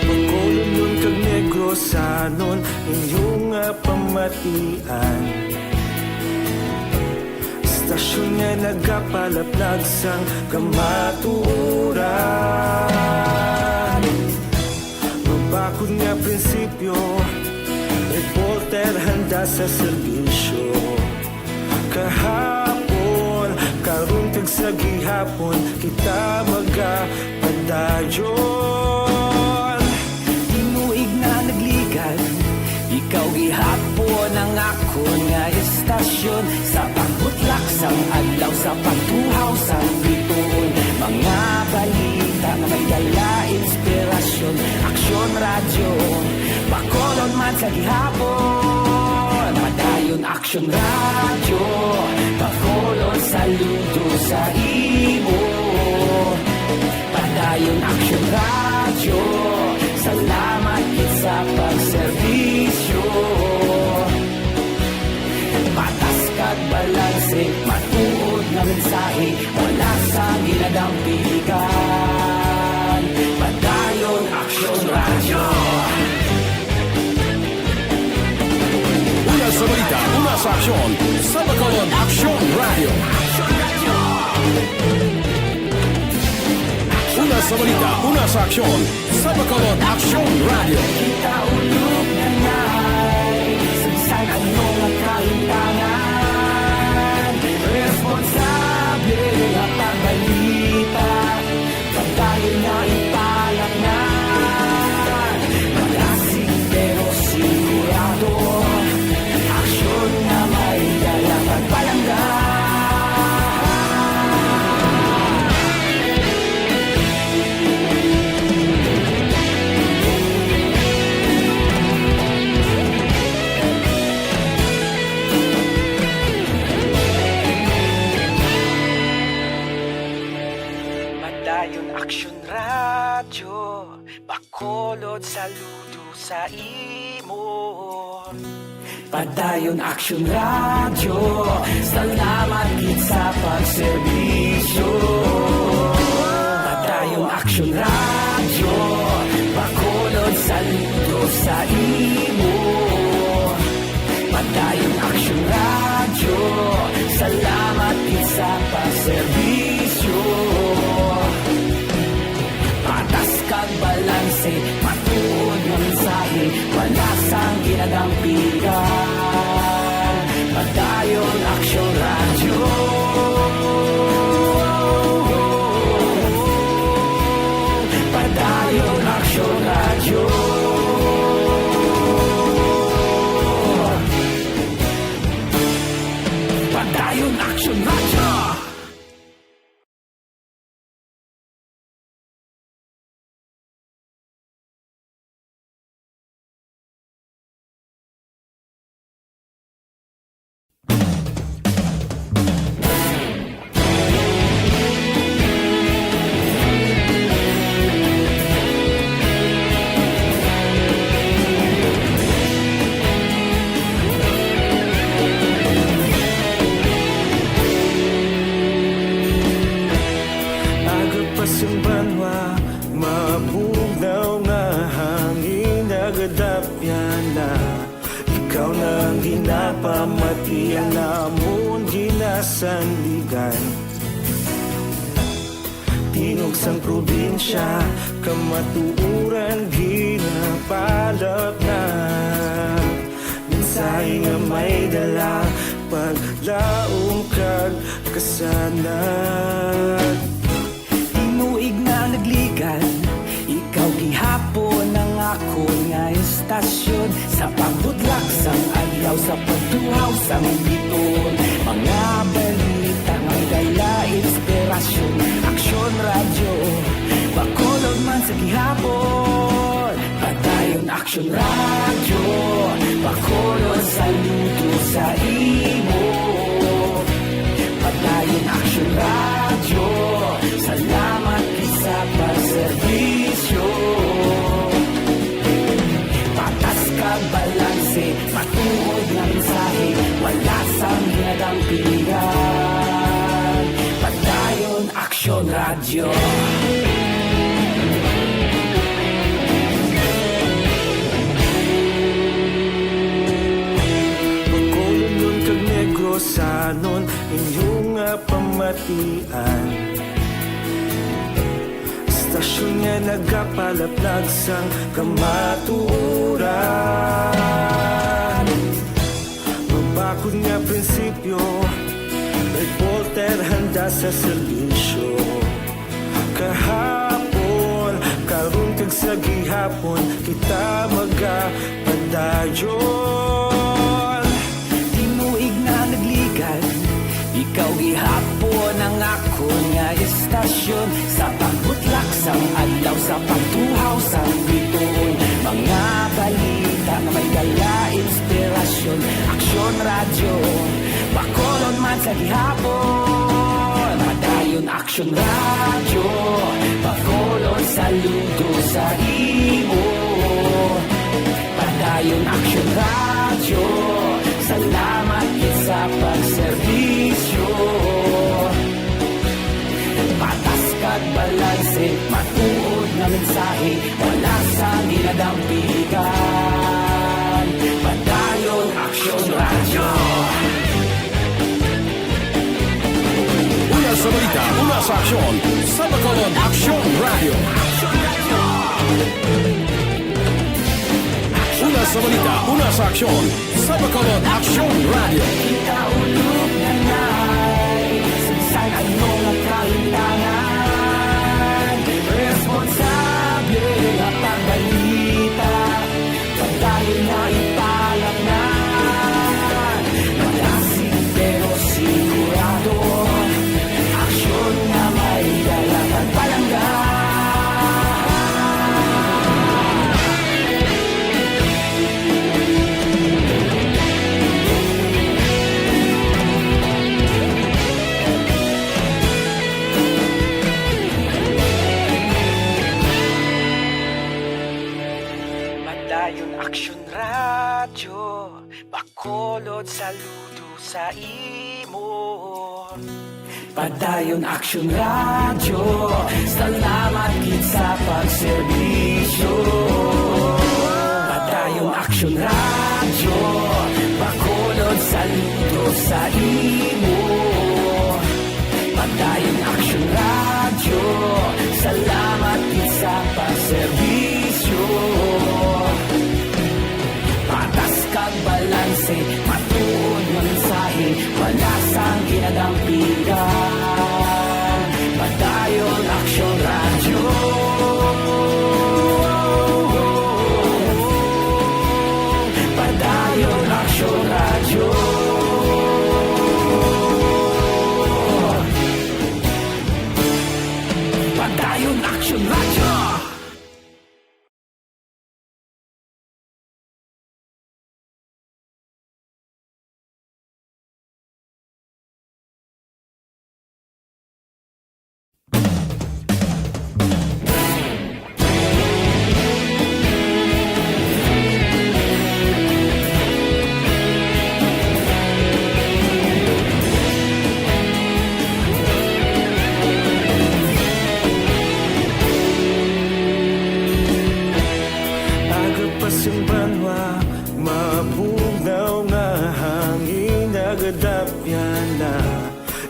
Bacolodnon kag Negrosanon, inyo nga pamatian. Istasyon nga nagapalaplag sang kamatuoran. Mabakod nga prinsipyo, reporter handa sa serbisyo. Kahapon, karon kag sa gihapon, kita magapadayon. Tinuig nga nagligan, ikaw gihapon ang akon nga istasyon. Sa pagbutlak sang adlaw, sa pagtuhaw sang biton, mga balita nga may dala inspirasyon. Aksyon Radyo, Bacolod man sa gihapon. Padayon Aksyon Radyo, Bacolod, saludo sa imo. Padayon Aksyon Radyo, salamat gid sa pagserbisyo. Patas kag balanse, matuod nga mensahe, wala sang ginadampigan. Padayon Aksyon Radyo. Una sa aksyon, sa Bacolod Aksyon Radio. Una sa balita, una sa aksyon, sa Bacolod Aksyon Radio. Kita ulog na ngay, sa bisan ano nga kahintangan, responsable nga pagbalita. Padayon na ipalaknag, malasig pero sigurado. Aksyon nga may dala pagpalangga. Padayon Aksyon Radyo, Bacolod, saludo sa imo. Padayon Aksyon Radyo, salamat gid sa pagserbisyo. Padayon Aksyon Radyo, Bacolod, saludo sa imo. Padayon Aksyon Radyo, salamat gid sa pagserbisyo. Patas kag balanse, matuod nga mensahe, wala sang ginadampigan. Padayon Aksyon Radyo. Padayon Aksyon Radyo. Padayon Aksyon Radyo. Aga pa sang banwa, mabugnaw nga hangin, nagadapyan na. Ikaw na ang ginapamati, ang amon ginasandigan. Tingog sang probinsya, kamatuoran ginapalapnag. Mensahe nga may dala, paglaom kag kasanag. Tinuig na nagligan, ikaw gihapon ang akon nga istasyon. Sa pagbutlak sang adlaw, sa pagtuhaw sang bituon, mga balita nga may dala inspirasyon. Aksyon Radyo, Bacolod man sa gihapon. Padayon Aksyon Radyo, Bacolod, saludo sa imo. Padayon Aksyon Radyo, salamat gid sa pagserbisyo. Patas kag balanse, matuod nga mensahe, wala sang ginadampigan. Padayon Aksyon Radyo. Bacolodnon kag Negrosanon, inyo nga pamatian. Istasyon nga nagapalaplag sang kamatuoran. Mabakod nga prinsipyo, reporter handa sa serbisyo. Kahapon, karon kag sa gihapon, kita magapadayon. Tinuig na nagligan, ikaw gihapon ang akon nga istasyon. Sa pagbutlak sang adlaw, sa pagtuhaw sang bituon, mga balita nga may dala inspirasyon. Aksyon Radyo, Bacolod man sa gihapon. Padayon Aksyon Radyo, Bacolod, saludo sa imo. Padayon Aksyon Radyo, salamat gid sa pagserbisyo. Patas kag balanse, matuod nga mensahe, wala sang ginadampigan. Padayon Aksyon Radyo. Una sa aksyon, sa Bacolod Aksyon Radio. Una sa balita, una sa aksyon, sa Bacolod Aksyon Radio. Kita ulog na nais, sa ano nga kaintanan, responsable nga pagbalita. Padayon na ipalaknan, malasig pero sigurado, aksyon nga may dala kag palangga. Padayon Aksyon Radyo, Bacolod, saludo sa imo. Padayon Aksyon Radyo, salamat gid sa pagserbisyo. Padayon Aksyon Radyo, Bacolod, saludo sa imo. Padayon Aksyon Radyo, salamat gid sa pagserbisyo. Patas kag balanse, matuod nga mensahe, wala sang ginadampigan. Padayon Aksyon Radyo. Padayon Aksyon Radyo. Padayon Aksyon Radyo. Aga pa sing banwa, mabugnaw nga hangin, nagadapyan na.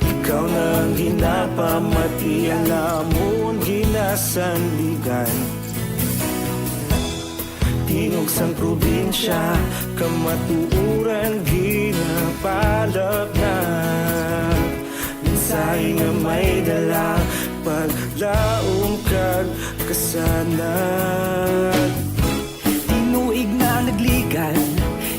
Ikaw na ang ginapamati, ang amon ginasandigan. Tingog sang probinsya, kamatuoran ginapalapnap. Mensahe nga may dala, paglaom kag kasanag. Tinuig na nagligan,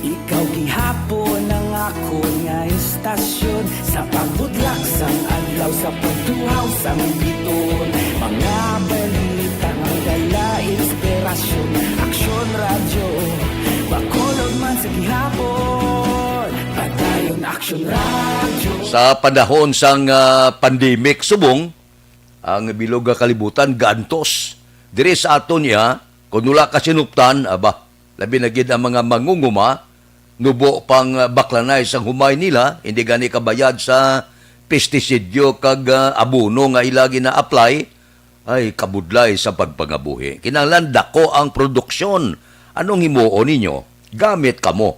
ikaw gihapon ang akon nga istasyon. Sa pagbudlak sang adlaw, sa pagtuhaw sang biton, mga balita nga dala inspirasyon. Aksyon Radyo, Bacolod man sa gihapon. Padayon Aksyon Radyo. Sa panahon sang, ah, pandemic subong, ang bilog nga kalibutan gaantos. Diri sa aton iya, kung wala ka sinuptan, aba, labi na gid ang mga mangunguma, nubo pang, ah, baklanay sang humay nila, hindi gani kabayad sa pestisidyo kag, ah, abono nga ila gina-apply, ay kabudlay sa pagpangabuhi. Kinahanglan dako ang produksyon. Anong himuon ninyo? Gamit kamo.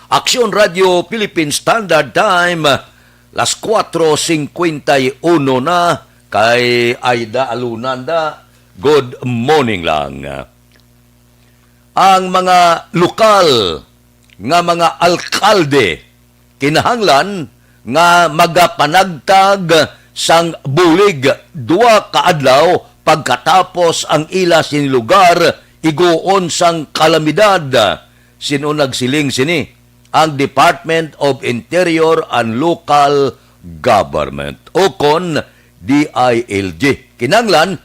Aksyon Radio Philippine Standard Time, las kuwatro singkwenta y uno na, kay Aida Alunanda. Good morning lang. Ang mga lokal nga mga alkalde kinahanglan nga magapanagtag sang bulig duha ka adlaw pagkatapos ang ila sini lugar iguon sang kalamidad. Sino nagsiling sini? Ang Department of Interior and Local Government, o kon D I L G. Kinahanglan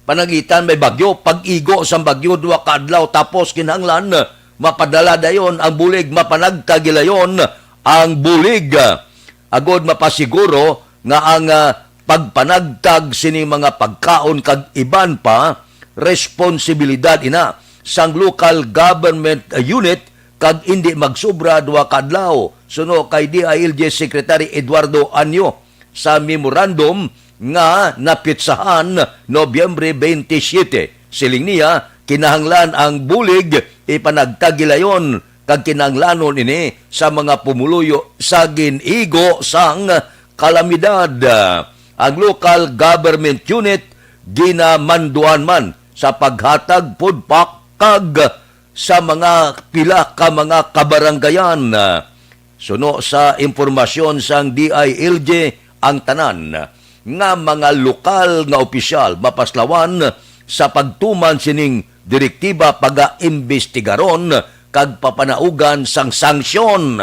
pananglitan may bagyo, pag-igo sang bagyo duha ka adlaw, tapos kinahanglan mapadala dayon ang bulig, mapanagtag gilayon ang bulig, agod mapasiguro nga ang, ah, pagpanagtag sining mga pagkaon kag iban pa, responsibilidad ina sang local government unit kag indi magsubra duha ka adlaw. Suno kay D I L G Secretary Eduardo Anyo, sa memorandum nga napitsahan Nobyembre twenty-seven. Siling niya, kinahanglan ang bulig ipanagtag gilayon kag kinahanglanon ini sa mga pumuluyo sa gin-igo sang kalamidad. Ang local government unit ginamanduan man sa paghatag food pack kag sa mga pila ka mga kabaranggayan. Suno sa impormasyon sang D I L G, ang tanan nga mga lokal nga opisyal mapaslawan sa pagtuman sining direktiba pagaimbestigaron kag papanaugan sang sanksyon.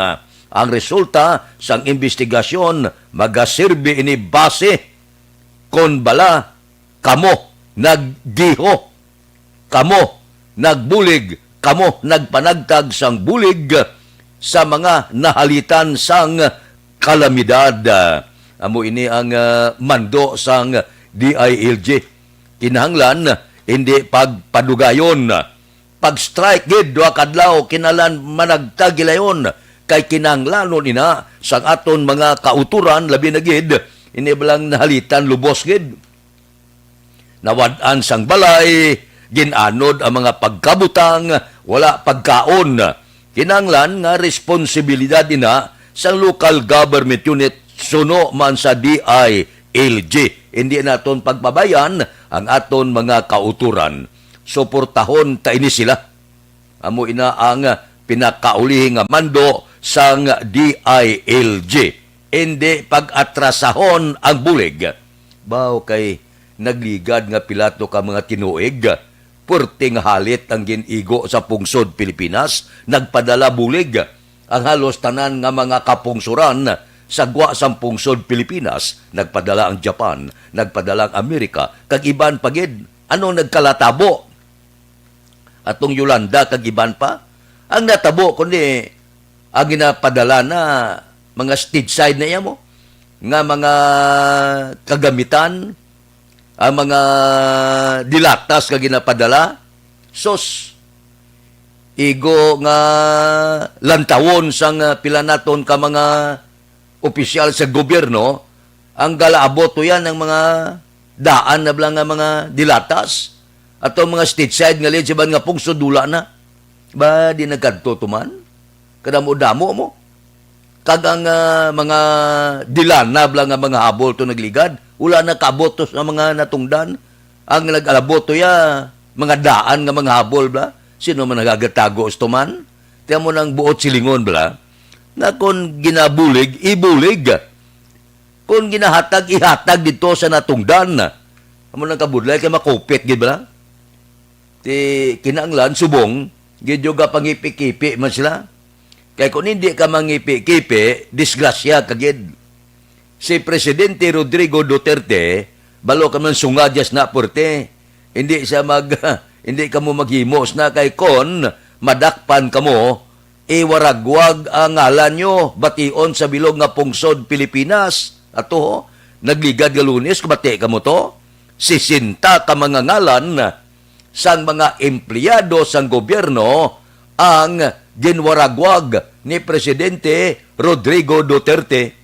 Ang resulta sang imbestigasyon magasirbi ini base kon bala kamo naggiho, kamo nagbulig, kamo nagpanagtag sang bulig sa mga nahalitan sang kalamidad. Amo ini ang, ah, mando sang D I L G. Kinahanglan hindi pagpadugayon, pag-strike gid duha ka adlaw, kinahanglan managtag gilayon, kay kinahanglanon ina sang aton mga kautoran, labi na gid ini balang nahalitan lubos gid. Nawad-an sang balay, gin-anod ang mga pagkabutang, wala pagkaon. Kinahanglan nga responsibilidad ina sang local government unit suno man sa D I L G. Hindi naton pagpabayan ang aton mga kautoran. Suportahon ta ini sila. Amo ina ang pinakaulihi nga mando sang D I L G. Indi pag-atrasahon ang bulig. Baw kay nagligad nga pila to ka mga tinuig, puwerte nga halit ang gin-igo sa pungsod Pilipinas, nagpadala bulig. Ang halos tanan nga mga kapungsoran sa gwa sang pungsod Pilipinas, nagpadala ang Japan, nagpadala ang Amerika, kag iban pa gid. Ano nagkalatabo? Atong Yolanda kag iban pa. Ang natabo kundi ang ginapadala na mga stateside na iya mo nga mga kagamitan, ang mga dilatas nga ginapadala. Sus, igo nga lantawon sang, ah, pila naton ka mga opisyal sa gobyerno, ang galaabot to yan ang mga daan na bala nga mga dilatas. Ato mga stateside nga liwat sa iban nga pungsod, wala na. Ba, di nagkadto to man? Kadamo-damo mo. Kag ang, ah, mga dilanab lang nga mga habol to nagligad, wala na kaabot to sa mga natungdan. Ang nag-alabot to ya, mga daan nga mga habol bala. Sino man nagagatago sa tuman? Tiyan mo nang buot silingon bala, nga kon ginabulig, ibulig. Kon ginahatag, ihatag dito sa natungdan. Amo nang kabudlay kay makupit gid bala. Ti kinahanglan subong gid yung kapangipi-kipi man sila. Kay kung hindi ka mangipi-kipi, disgrasya ka gid. Si Presidente Rodrigo Duterte, balo ka man sungad diyas na, puwerte. Hindi siya mag, hindi ka mo maghimos na kay kon madakpan ka mo, iwaragwag ang ngalan nyo, bation sa bilog nga pungsod Pilipinas. Ato, ho, nagligad nga Lunes, kabati ka mo to? Sisenta ka mga ngalan sang mga empleyado sang gobyerno ang ginwaragwag ni Presidente Rodrigo Duterte.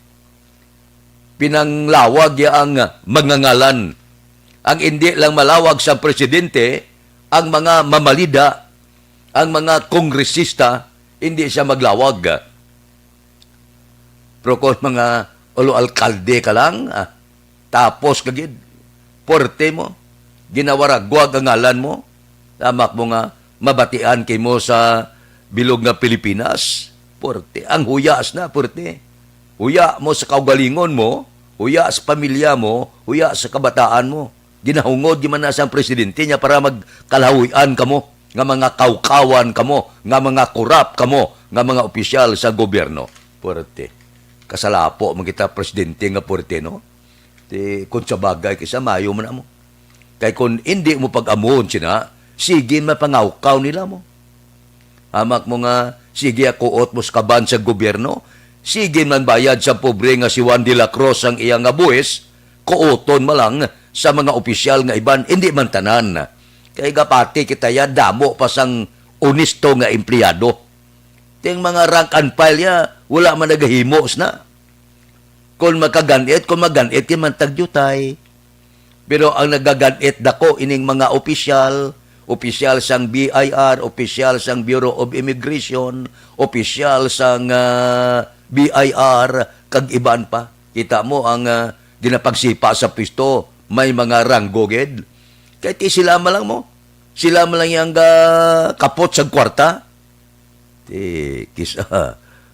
Pinanglawag ya ang mga ngalan. Ang indi lang malawag sa presidente, ang mga mamalida, ang mga kongresista, indi siya maglawag. Pero kung mga ulo alkalde ka lang, ah, tapos ka gid, puwerte mo, ginawaragwag ang ngalan mo, tamak mo nga, mabatian kay mo sa bilog nga Pilipinas. Puwerte. Ang huyas na, puwerte. Huya mo sa kaugalingon mo, huya sa pamilya mo, huya sa kabataan mo. Ginahungod gyud man na sang presidente niya para magkalahuy-an kamo, nga mga kawkawan kamo, nga mga korap kamo, nga mga opisyal sa gobyerno. Puwerte. Kasalapo man kita, presidente nga puwerte, no? Ti, kung sa bagay, kisa mayo man amo. Kay kung indi mo pag-amon sina, sige mapangawkaw nila mo. Hamak mo nga, sige, kuot mo sa kaban sa gobyerno. Sige man bayad sa pobre nga si Juan de la Cruz ang iya nga buhis, kuoton mo lang sa mga opisyal nga iban, indi man tanan. Kay gapati kita ya, damo pa sang onesto nga empleyado. Ting mga rank and file ya, wala man nagahimo sina. Kung makagan-it, kung magan-it, kay man tagdiutay. Pero ang nagagan-it dako ining mga opisyal, opisyal sang B I R, opisyal sang Bureau of Immigration, opisyal sang, ah, B I R, kag iban pa. Kita mo ang, ah, ginapagsipa sa pwesto, may mga ranggo gid. Kay ti sila man lang mo. Sila man lang yang, ah, kapot sa kwarta. Ti, kisa,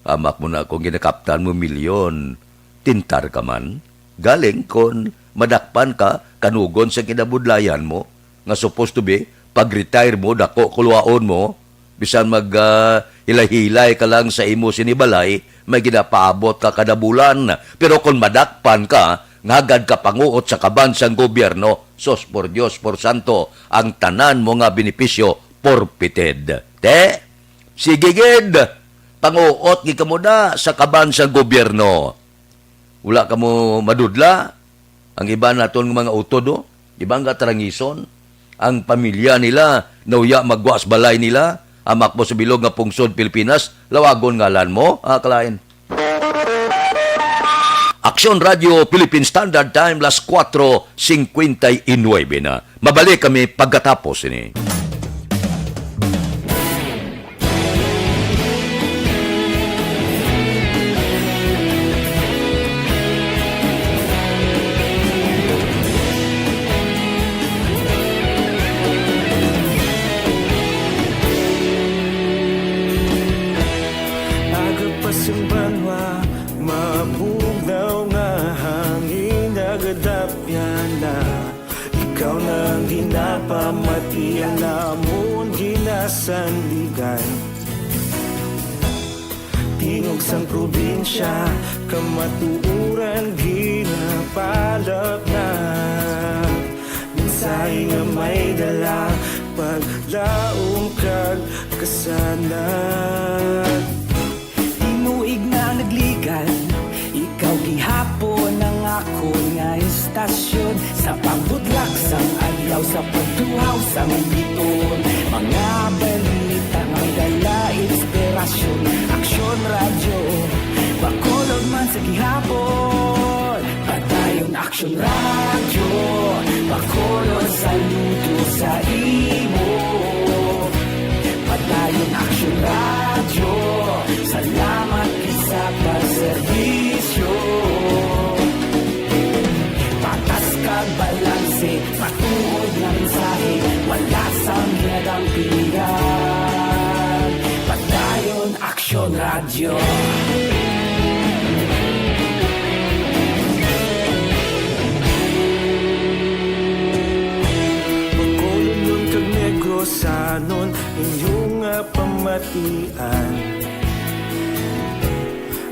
hamak mo na akong ginakaptan mo milyon, tintar ka man. Galing kon madakpan ka, kanugon sa kinabudlayan mo, nga supposed to be, pag-retire mo, dako kuluwaon mo, bisan mag, ah, hilay-hilay ka lang sa imo sini balay, may ginapaabot ka kada bulan. Pero kon madakpan ka, nga agad ka panguot sa kaban sang gobyerno, sus, por Dios, por santo, ang tanan mo nga benepisyo, forfeited. Te, Sige gid, panguot gid kamo da sa kaban sang gobyerno. Wala kamo madudla. Ang iban naton nga mga utod, oh, iban nga tarangison. Ang pamilya nila, nauya magwa sa balay nila, hamak mo sa bilog nga pungsod Pilipinas, lawagon ngalan mo, ah, kalain. Aksyon Radio Philippine Standard Time, las kuwatro singkwenta y nuebe na. Mabalik kami pagkatapos ini. Aga pa sing banwa, mabugnaw nga hangin nagadapyan na. Ikaw na ang ginapamatian namon ginasandigan. Tingog sang probinsya, kamatuoran ginapalapnag. Mensahe nga may dala, paglaom kag kasanag. Tinuig na nagligad, ikaw gihapon ang akon nga istasyon. Sa pagbutlak sang adlaw, sa pagtuhaw sang biton, mga balita may dala inspirasyon. Aksyon Radyo, Bacolod man sa gihapon. Padayon Aksyon Radyo, Bacolod, saludo sa imo. Padayon Aksyon Radyo, salamat gid sa pagserbisyo. Patas kag balanse, matuod nga mensahe, wala sang ginadampigan. Padayon Aksyon Radyo. Bacolodnon kag Negrosanon, inyo nga pamatian.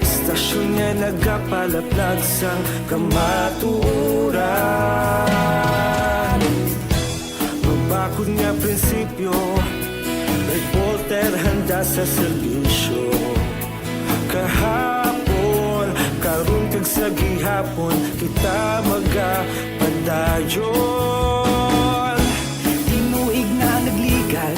Istasyon nga nagapalaplag sang kamatuoran. Mabakod nga prinsipyo, reporter handa sa serbisyo. Kahapon, karon kag sa gihapon, kita magapadayon. Tinuig na nagligad,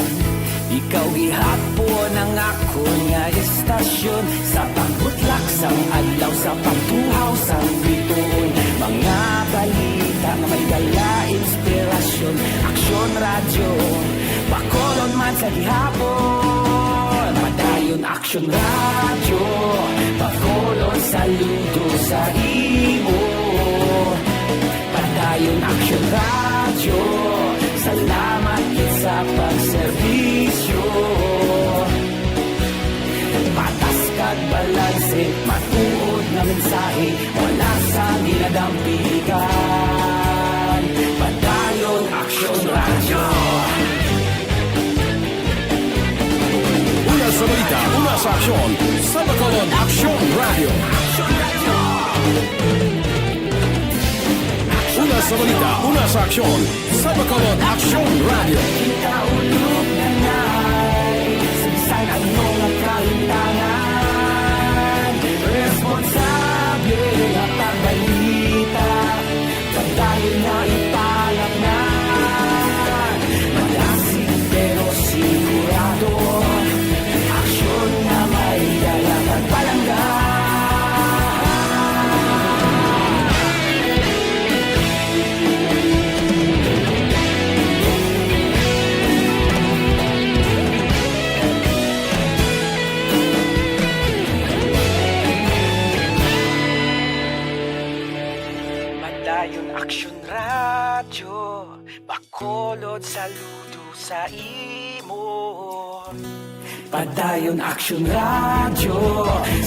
ikaw gihapon ang akon nga istasyon. Sa pagbutlak sang adlaw, sa pagtuhaw sang bituon, mga balita nga may dala inspirasyon. Aksyon Radyo, Bacolod man sa gihapon. Padayon Aksyon Radyo, Bacolod, saludo sa imo. Padayon Aksyon Radyo, salamat gid sa pagserbisyo. Patas kag balanse, matuod nga mensahe, wala sang ginadampigan. Padayon Aksyon Radyo. Una sa balita, una sa aksyon, sa Bacolod Aksyon Radyo. Una sa balita, una sa aksyon, sa Bacolod Aksyon Radyo. Kita ulog na nai, sa bisan ano nga kahimtangan, responsable nga pagbalita, padayon na ipalapnan. Malasig pero sigurado, aksyon nga may dala kag palangga. Padayon Aksyon Radyo, Bacolod, saludo sa imo. Padayon Aksyon Radyo,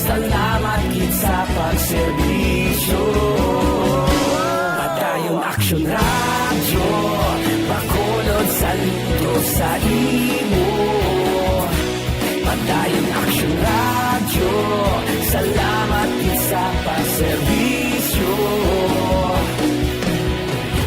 salamat gid sa pagserbisyo. Padayon Aksyon Radyo, Bacolod, saludo sa imo. Padayon Aksyon Radyo, salamat gid sa pagserbisyo.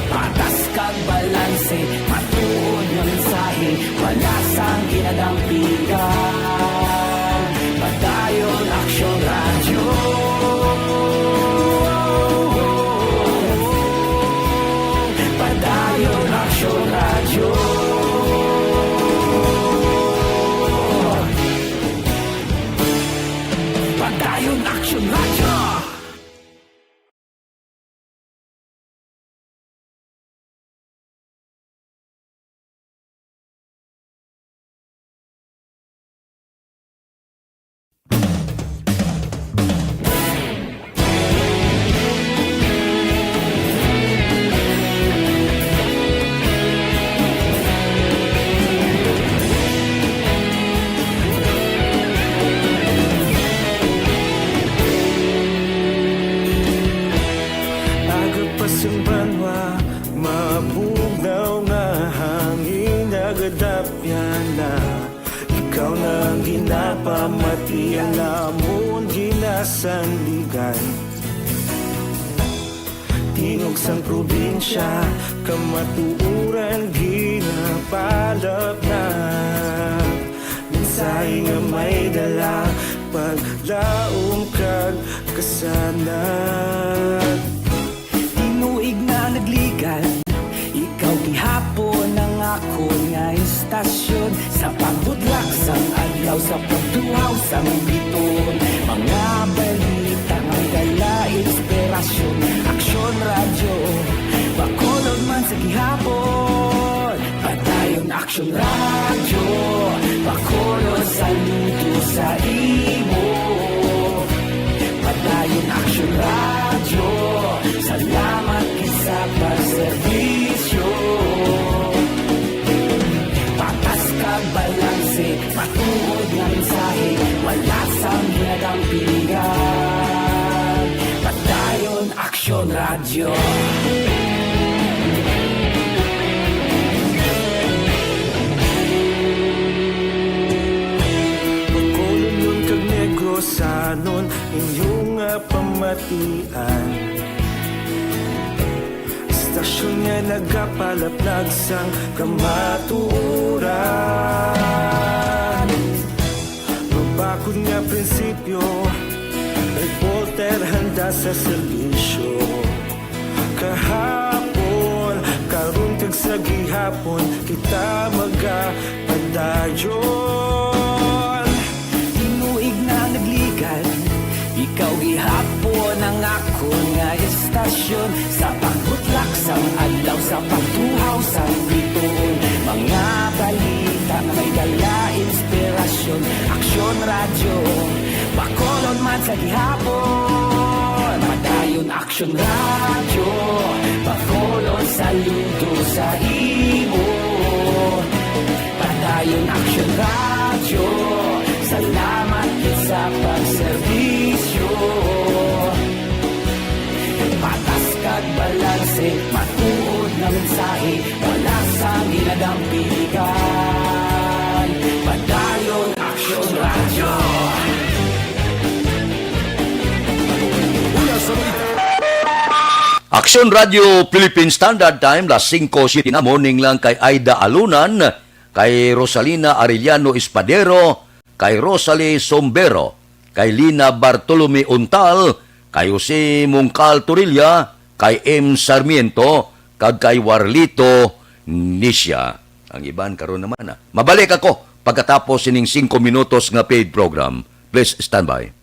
Patas kag balanse, matuod nga mensahe, wala sang ginadampigan. Padayon Aksyon Radyo. Padayon Aksyon Radyo. Padayon Aksyon Radyo. Aga pa sang banwa, mabugnaw nga hangin, nagadapyan na. Ikaw na ang ginapamati, ang amon ginasandigan. Tingog sang probinsya, kamatuoran ginapalapnag. Mensahe nga may dala, paglaom kag kasanag. Tinuig na nagligad, ikaw gihapon ang akon nga istasyon. Sa pagbudlak sang adlaw, sa pagtuhaw sang biton, mga balita nga may dala inspirasyon. Aksyon Radyo, Bacolod man sa gihapon. Padayon Aksyon Radyo, Bacolod, saludo sa imo. Padayon Aksyon Radyo, salamat gid sa pagserbisyo. Patas kag balanse, matuod nga mensahe, wala sang ginadampigan. Padayon Aksyon Radyo. Bacolod kag Negrosanon, inyo nga pamatian. Istasyon nga nagapalaplag sang kamatuoran. Mabakod nga prinsipyo, reporter handa sa serbisyo. Kahapon, karon kag sa gihapon, kita magapadayon. Tinuig na nagligad, ikaw gihapon ang akon nga istasyon. Sa pagbutlak sang adlaw, sa pagtuhaw sang bituon, mga balita nga may dala inspirasyon. Aksyon Radyo, Bacolod man sa gihapon. Padayon Aksyon Radyo, Bacolod, saludo sa imo. Action Radyo, salamat gid sa pagserbisyo. Patas kag balanse, matuod nga mensahe, wala sang ginadampigan. Padayon Action Radyo. Una sa balita. Action Radio Philippine Standard Time, las singko siete na. Morning lang kay Aida Alunan, kay Rosalina Arellano Espadero, kay Rosalie Sombero, kay Lina Bartolome Untal, kay Jose Mungcal Torilla, kay M Sarmiento, kag kay Warlito Nisha. Ang iban karon naman, ah. Mabalik ako pagkatapos sining singko minutos nga paid program. Please stand by.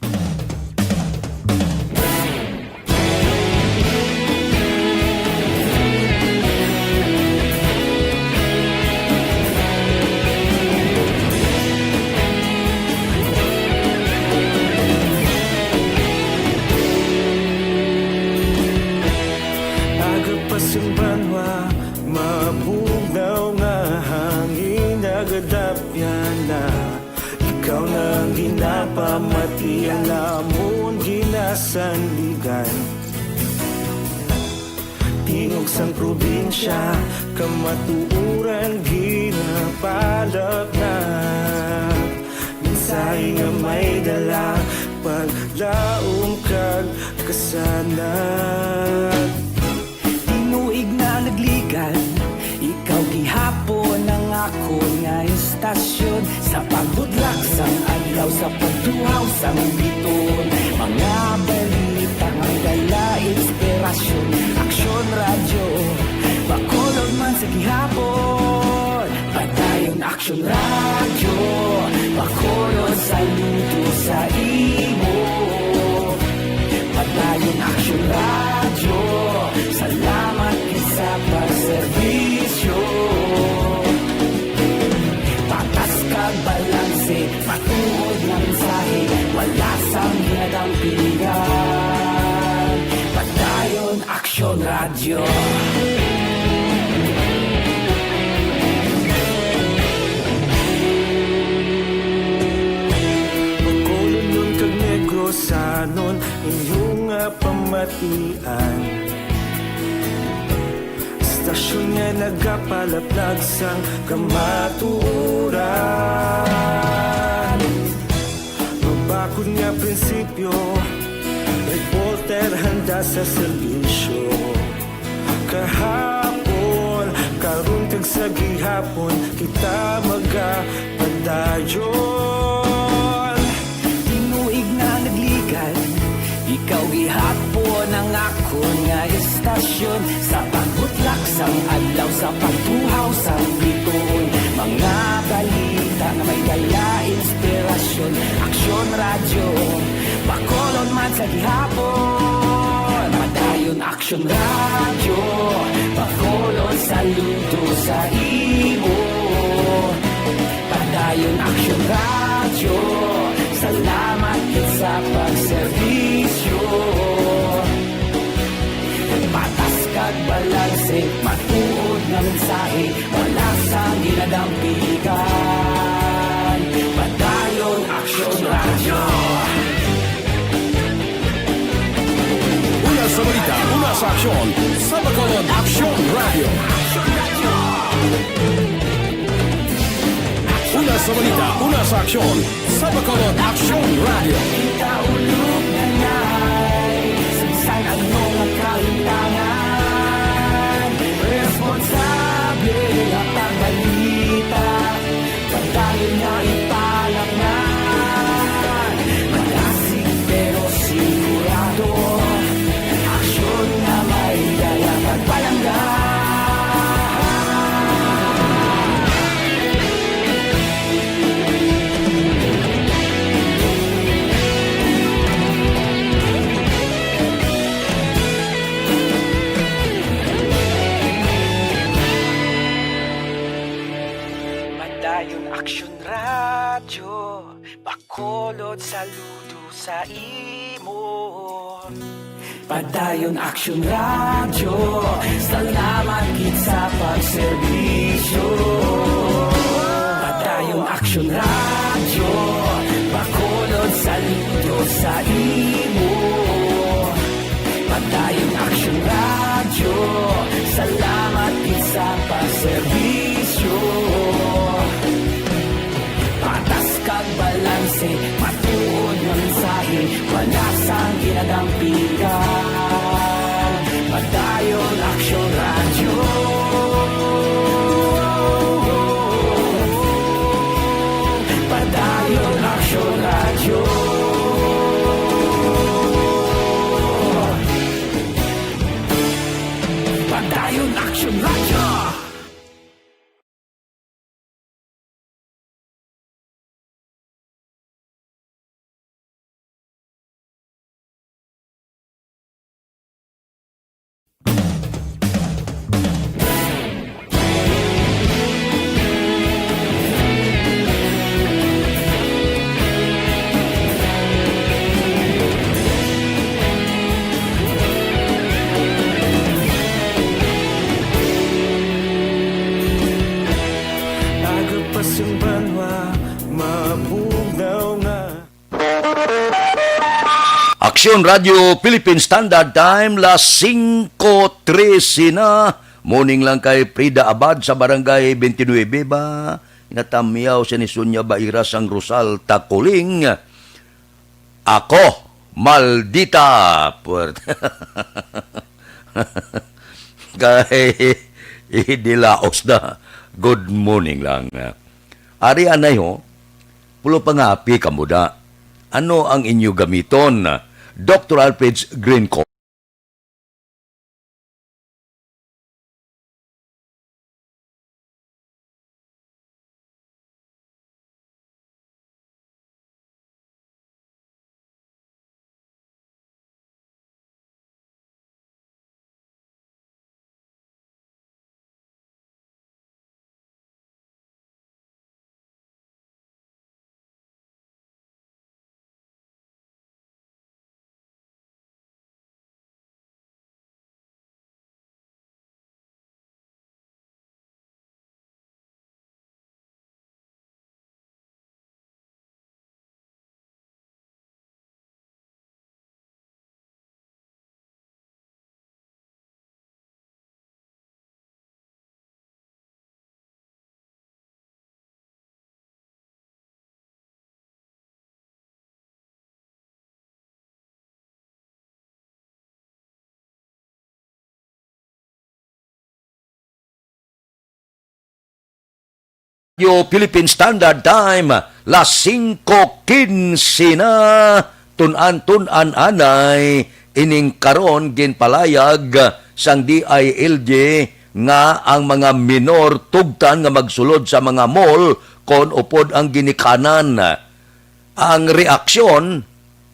Aga pa sing banwa, mabugnaw nga hangin, nagadapyan na. Ikaw na ang ginapamati, ang amon ginasandigan. Tingog sang probinsya, kamatuoran ginapalapnag. Mensahe nga may dala, paglaom kag kasanag. Tinuig na nagligan, ikaw gihapon ang akon nga istasyon. Sa pagbutlak sang adlaw, sa pagtuhaw sang biton, mga balita nga may dala inspirasyon. Aksyon Radyo, Bacolod man sa gihapon. Padayon Aksyon Radyo, Bacolod, saludo sa imo. Padayon Aksyon Radyo, salamat gid sa pagserbisyo. Patas kag balanse, matuod nga mensahe, wala sang ginadampigan. Padayon Aksyon Radyo. Bacolodnon kag Negrosanon, inyo nga pamatian. Istasyon nga nagapalaplag sang kamatuoran. Mabakod nga prinsipyo, reporter handa sa serbisyo. Kahapon, karon kag sa gihapon, kita magapadayon. Tinuig na nagligan, ikaw gihapon ang akon nga istasyon. Sa pagbutlak sang adlaw, sa pagtuhaw sang biton, mga balita nga may dala inspirasyon. Aksyon Radyo, Bacolod man sa gihapon. Padayon Aksyon Radyo, Bacolod, saludo sa imo. Padayon Aksyon Radyo, salamat gid sa pagserbisyo. Patas kag balanse, matuod nga mensahe, wala sang ginadampigan. Padayon Aksyon Radyo. Una sa balita, una sa aksyon, sa Bacolod Aksyon Radyo. Una sa balita, una sa aksyon, sa Bacolod Aksyon Radyo. Kita ulog na ngay, saysay ano nga kalimtangan, responsable nga pagbalita. Padayon nga ipalapngan, malasig pero sigurado, aksyon nga may dala kag palangga. Padayon Aksyon Radyo, Bacolod, saludo sa imo. Padayon Aksyon Radyo, salamat gid sa pagserbisyo. Padayon Aksyon Radyo, bakulod sa lido sa imo. Padayon Aksyon Radyo, salamat gid sa pagserbisyo. Patas kag balanse, matuod nga mensahe, wala sang ginadampigan. Padayon Aksyon Radyo. Padayon Aksyon Radyo. Padayon Aksyon Radyo. Agod pa sing banwa, mabugaw nga. Aksyon Radyo Philippine Standard Time, las singko trese na. Morning lang kay Frida Abad sa Barangay twenty-nine ba, nga tamyaw siya ni Sonia Baira sang Rosal Takuling. Ako, maldita. Puwerte. Kay, idilaos na. Good morning lang. Ari anay ho, pulo pangapi kamo da. Ano ang inyo gamiton? Doctor Alfred's Green Co-, Yo Philippine Standard Time, las singko kinse na. Tun-an, tun-an anay ining karon ginpalayag sang D I L G nga ang mga minor tugtan nga magsulod sa mga mall kon upod ang ginikanan. Ang reaksyon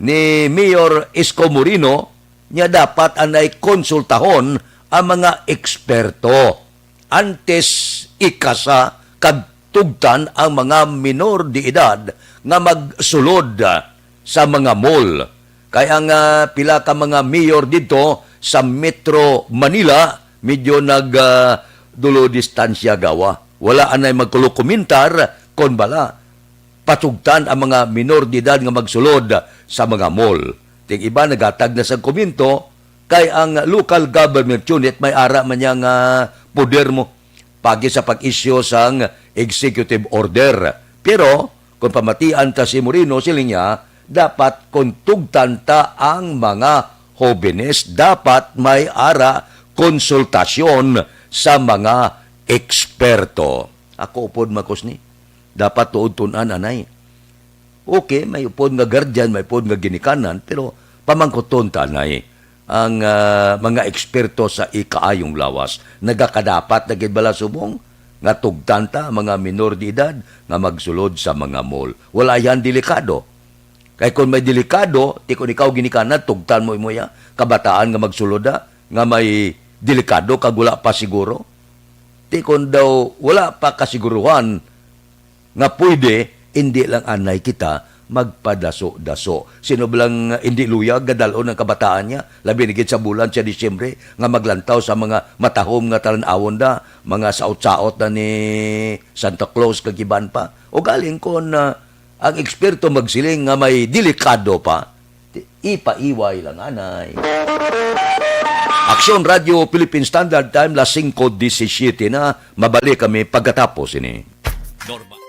ni Mayor Isko Moreno niya dapat anay konsultahon ang mga eksperto antes ikasa kag tugtan ang mga minor de edad nga magsulod sa mga mall. Kay ang, ah, pila ka mga mayor didto sa Metro Manila medyo nag, ah, dulo distansya gawa. Wala anay magkulokomentar kon bala patugtan ang mga minor de edad nga magsulod sa mga mall. Ting iba nagatag na sang komento kay ang local government unit may ara man niya nga poder mo pagi sa pag-issue sang executive order. Pero kung pamatian ta si Moreno, siling niya, dapat kung tugtan ta ang mga hobenes, dapat may ara konsultasyon sa mga eksperto. Ako upod makos ni. Dapat tuod tun-an anay. Okay, may upod nga guardian, may upod nga ginikanan, pero pamangkuton ta anay ang, ah, mga eksperto sa ikaayong lawas. Nagakadapat na gid bala subong nga tugtan ta ang mga minor de edad nga magsulod sa mga mall? Wala yan delikado. Kay kung may delikado, ti kung ikaw ginikanan, tugtan mo imo ya, kabataan nga magsulod na, nga may delikado kag wala pa siguro. Ti kung daw wala pa kasiguruhan nga pwede, hindi lang anay kita magpadaso-daso. Sino ba lang hindi luyag nga dal-on ang kabataan niya, labi na gid sa bulan sa Disyembre, nga maglantaw sa mga matahom nga talan-awon da, mga saot-saot na ni Santa Claus kag iban pa? O galing kon, ah, ang eksperto magsiling nga may delikado pa, ipaiway lang anay. Aksyon Radio Philippine Standard Time, las singko disisiete na. Mabalik kami pagkatapos ini. Normal.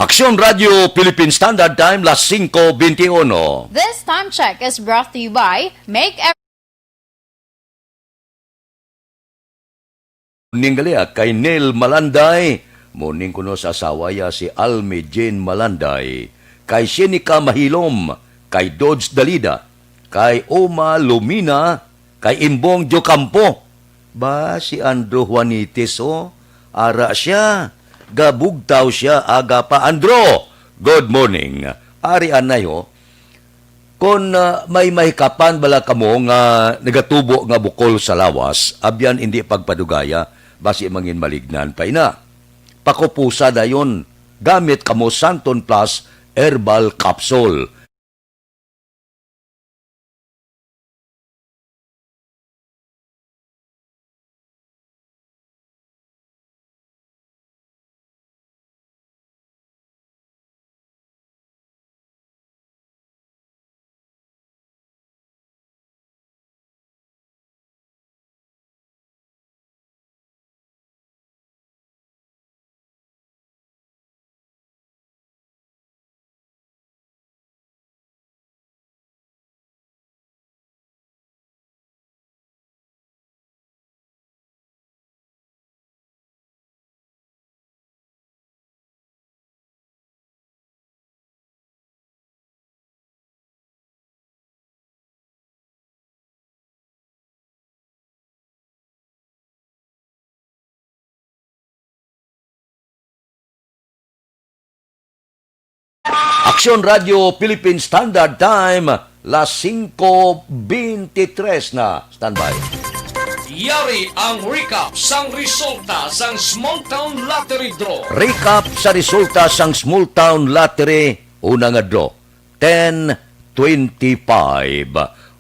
Aksyon Radio Philippine Standard Time, las singko bente uno. This time check is brought to you by Make Ev- Ning gali, ah, kay Neil Malanday, Morning kuno sa asawa ya si Almi Jean Malanday, kay Shenica Mahilom, kay Dodge Dalida, kay Uma Lumina, kay Imbong Diocampo. Ba, si Andrew Juanites, oh, ara siya. Gabugtaw siya, aga pa. Andrew, good morning. Ari anay, oh. Kon, ah, may mahikapan bala kamo nga nagatubo nga bukol sa lawas, abyan indi pagpadugaya, basi mangin malignan pa ina. Pakupusa dayon, gamit kamo Santon Plus Herbal Capsule. Aksyon Radio Philippine Standard Time, las singko beintitres na. Standby. Yari ang recap sang resulta sang Small Town Lottery Draw. Recap sa resulta sang Small Town Lottery, una nga draw, ten twenty-five.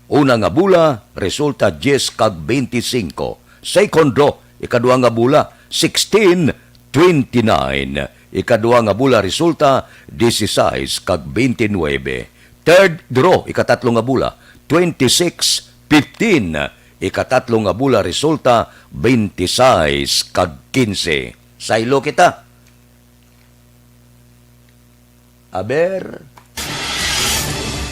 Una nga bula, resulta diyes kag beintisinko. Second draw, ikadua nga bula, sixteen twenty-nine. Ikadua nga bula, resulta disisais kag beintinuebe. Third draw, ikatatlo nga bula, twenty-six fifteen. Ikatatlo nga bula, resulta beintiseis kag kinse. Saylo kita. Aber.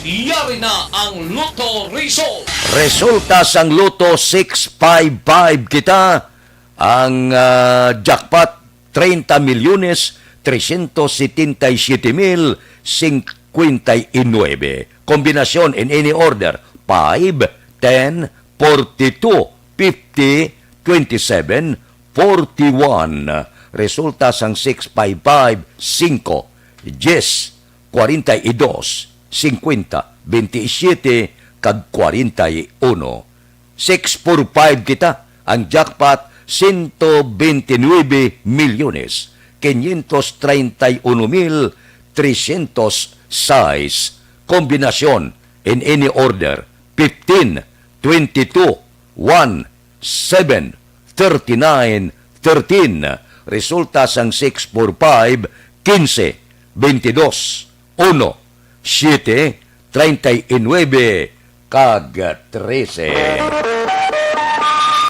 Yari na ang Lotto result. Resulta sang Lotto six five five kita. Ang, ah, jackpot, treinta milyones trescientos setenta y siete mil cincuenta y nueve. Kombinasyon in any order, five, ten, forty-two, fifty, twenty-seven, forty-one. Resulta sang six five five, singko, diyes, kwarenta y dos, singkwenta, bentisiete, kag kwarenta y uno. Six four five kita, ang jackpot, sento bentinuebe milyones, quinientos treinta y uno mil trescientos seis. Kombinasyon, in any order, fifteen, twenty-two, one, seven, thirty-nine, thirteen. Resulta sang six four five, kinse, bentidós, uno, siyete, treinta y nuebe, kag trese.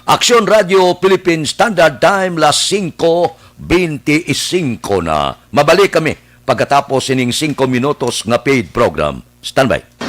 Aksyon Radio Philippine Standard Time, las singko beintisinko na. Mabalik kami pagkatapos sining singko minutos nga paid program. Standby.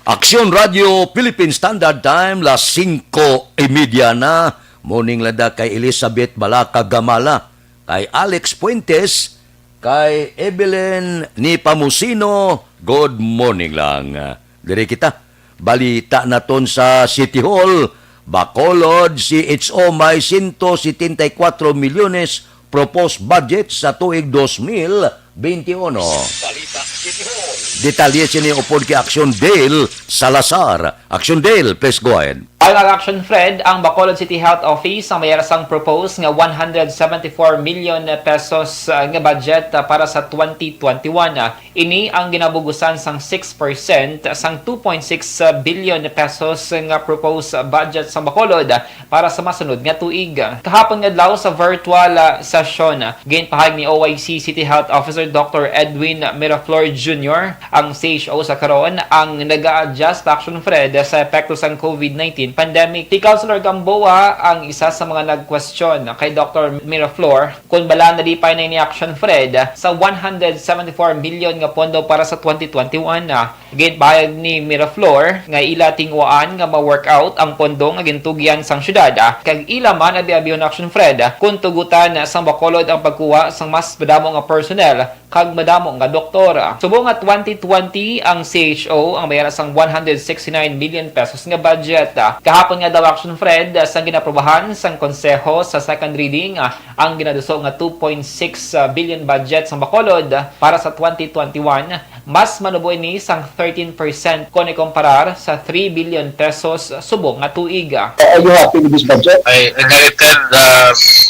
Aksyon Radio Philippine Standard Time, las singko y media na. Morning lang da kay Elizabeth Balaca Gamala, kay Alex Fuentes, kay Evelyn Nipamusino. Good morning lang. Diri kita. Balita naton sa City Hall. Bacolod C H O may sento setenta y kuatro milyones proposed budget sa tuig dos mil benti uno. Balita City Hall. Detalye sini upod kay Aksyon Dale Salazar. Aksyon Dale, please go ahead. Alang kang Aksyon Fred, ang Bacolod City Health Office ang may ara sang propose nga one hundred seventy-four million pesos, ah, nga budget, ah, para sa twenty twenty-one. Ah, ini ang ginabugusan sang six percent sang two point six billion pesos nga proposed budget sang Bacolod para sa masunod nga tuig. Kahapon nga adlaw sa virtual, ah, session, ah, ginpahayag ni O I C City Health Officer Doctor Edwin Miraflor Junior, ang C H O sa karon ang naga-adjust, Aksyon Fred, sa epekto sang COVID nineteen pandemic. Si Councilor Gamboa ang isa sa mga nagkwestiyon kay Doctor Miraflor kon bala nalipay na ini, Aksyon Fred, sa one hundred seventy-four million nga pondo para sa twenty twenty-one. Ginpahayag ni Miraflor nga ila tinguhaan nga ma-work out ang pondo nga gintugyan sang syudad, ah, kag ila man abi-abihon, Aksyon Fred, ah, kon tugutan sang Bacolod ang pagkuha sang mas madamo nga personnel kag madamo nga doktor. Subong nga twenty twenty ang C H O ang may ara sang one hundred sixty-nine million pesos nga budget. Ah, kahapon nga adlaw, Aksyon Fred, ah, sang ginaprobahan sang Konseho sa second reading, ah, ang ginaduso nga two point six billion budget sang Bacolod para sa twenty twenty-one. Mas manubo ini sang thirteen percent kon ikumparar sa three billion pesos subong nga tuig. Are you happy with this budget? I inherited the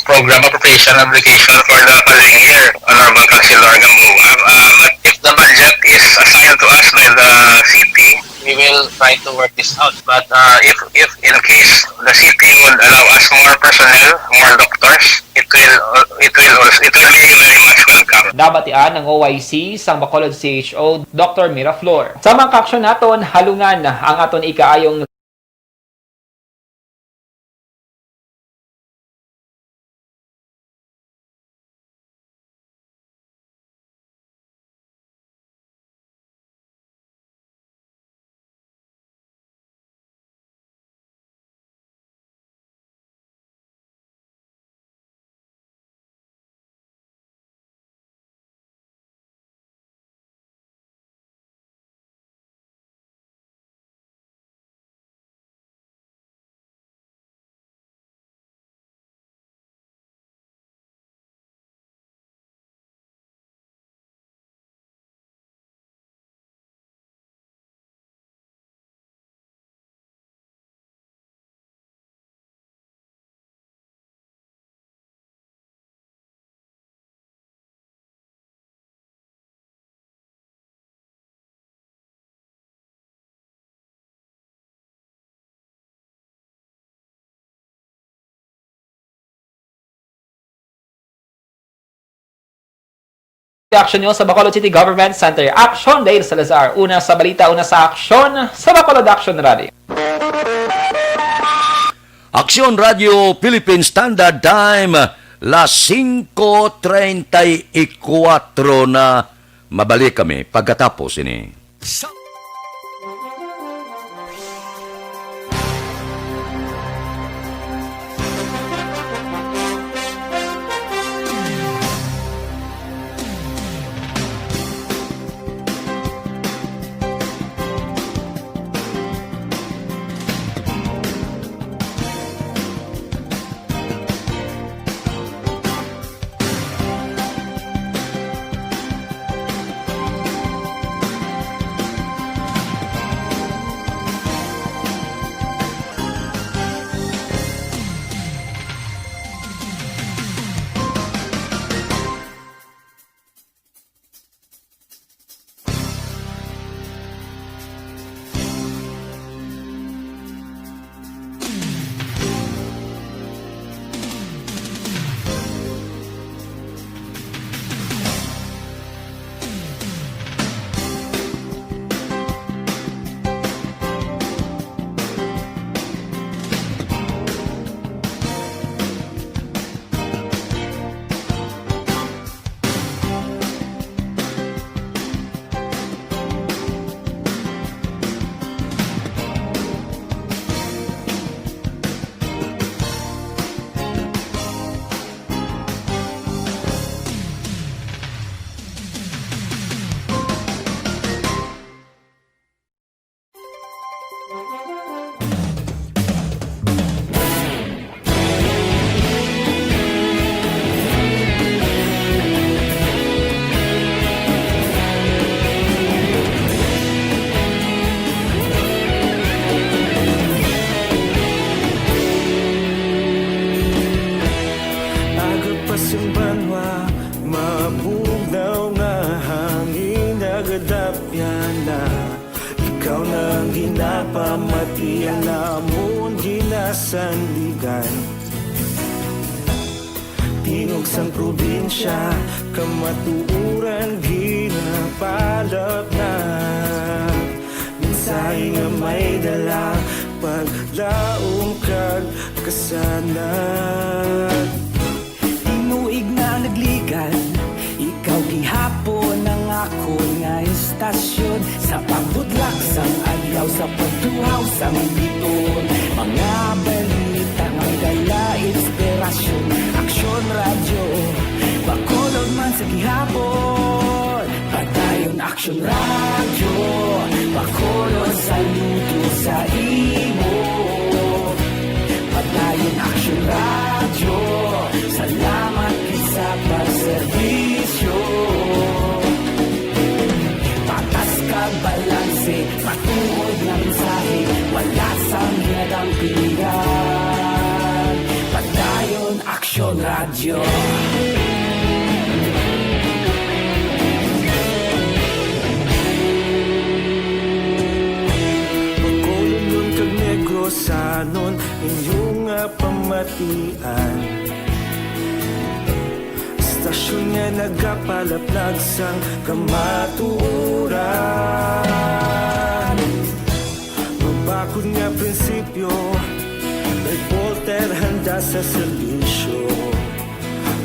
program appropriation application for the following year, Honorable Councilor Gamboa. Uh, but if the budget is assigned to us by the city, we will try to work this out. But, uh, if, if in case the city would allow us more personnel, more doctors, it will, it will also, it will be very much welcome. Nabatian ang O I C sang Bacolod C H O, Doctor Miraflor. Sa mga kaaksyon naton, halungan ang aton ikaayong Aksyon News sa Bacolod City Government Center. Aksyon, Dale Salazar. Una sa balita, una sa aksyon, sa Bacolod Aksyon Radio. Aksyon Radio Philippine Standard Time, las singko treinta y cuatro na. Mabalik kami pagkatapos ini. Sa Mati ang namon ginasandigan. Tingog sang probinsya, kamatuoran ginapalapnag. Mensahe nga may dala, paglaom kag kasanag. Tinuig na nagligan, ikaw gihapon ang akon nga istasyon. Sa pagbudlak sang adlaw, sa pagtuhaw sang biton, mga balita nga may dala inspirasyon. Aksyon Radyo, Bacolod man sa gihapon. Padayon Aksyon Radyo, Bacolod, saludo sa imo. Padayon Aksyon Radyo, salamat gid sa pagserbisyo. Patas kag balanse, matuod nga mensahe, wala sang ginadampigan. Padayon Aksyon Radyo. Bacolodnon kag Negrosanon, inyo nga pamatian. Istasyon nga nagapalaplag sang kamatuoran. Mabakod nga prinsipyo, reporter handa sa serbisyo.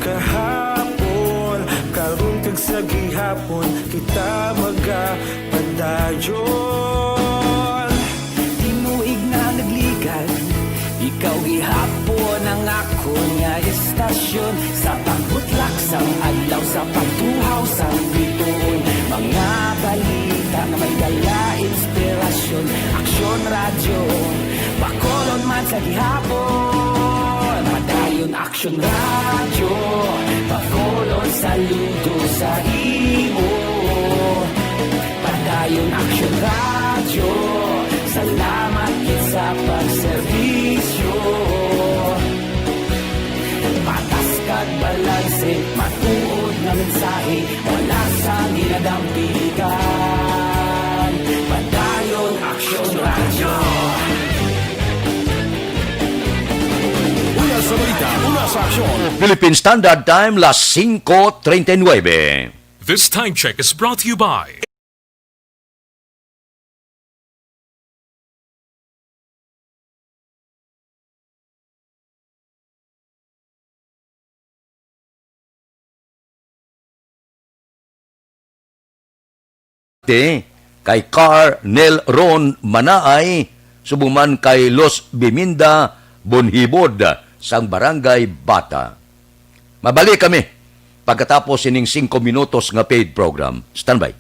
Kahapon, karon kag sa gihapon, kita magapadayon. Tinuig na nagligan, ikaw gihapon ang akon nga istasyon. Sa pagbutlak sang adlaw, sa pagtuhaw sang bituon, mga balita nga may dala inspirasyon. Aksyon Radyo, Bacolod man sa gihapon. Padayon Aksyon Radyo, Bacolod, saludo sa imo. Padayon Aksyon Radyo, salamat gid sa pagserbisyo. Patas kag balanse, matuod nga mensahe, wala sang ginadampigan. Padayon Aksyon Radyo. Una sa balita, una sa aksyon. Philippine Standard Time, las cinco treinta y nueve. This time check is brought to you by Te, kay Carnel Ron Manaay, subong man kay Los Biminda Bonhibod sang Barangay Bata. Mabalik kami pagkatapos sining singko minutos nga paid program. Standby.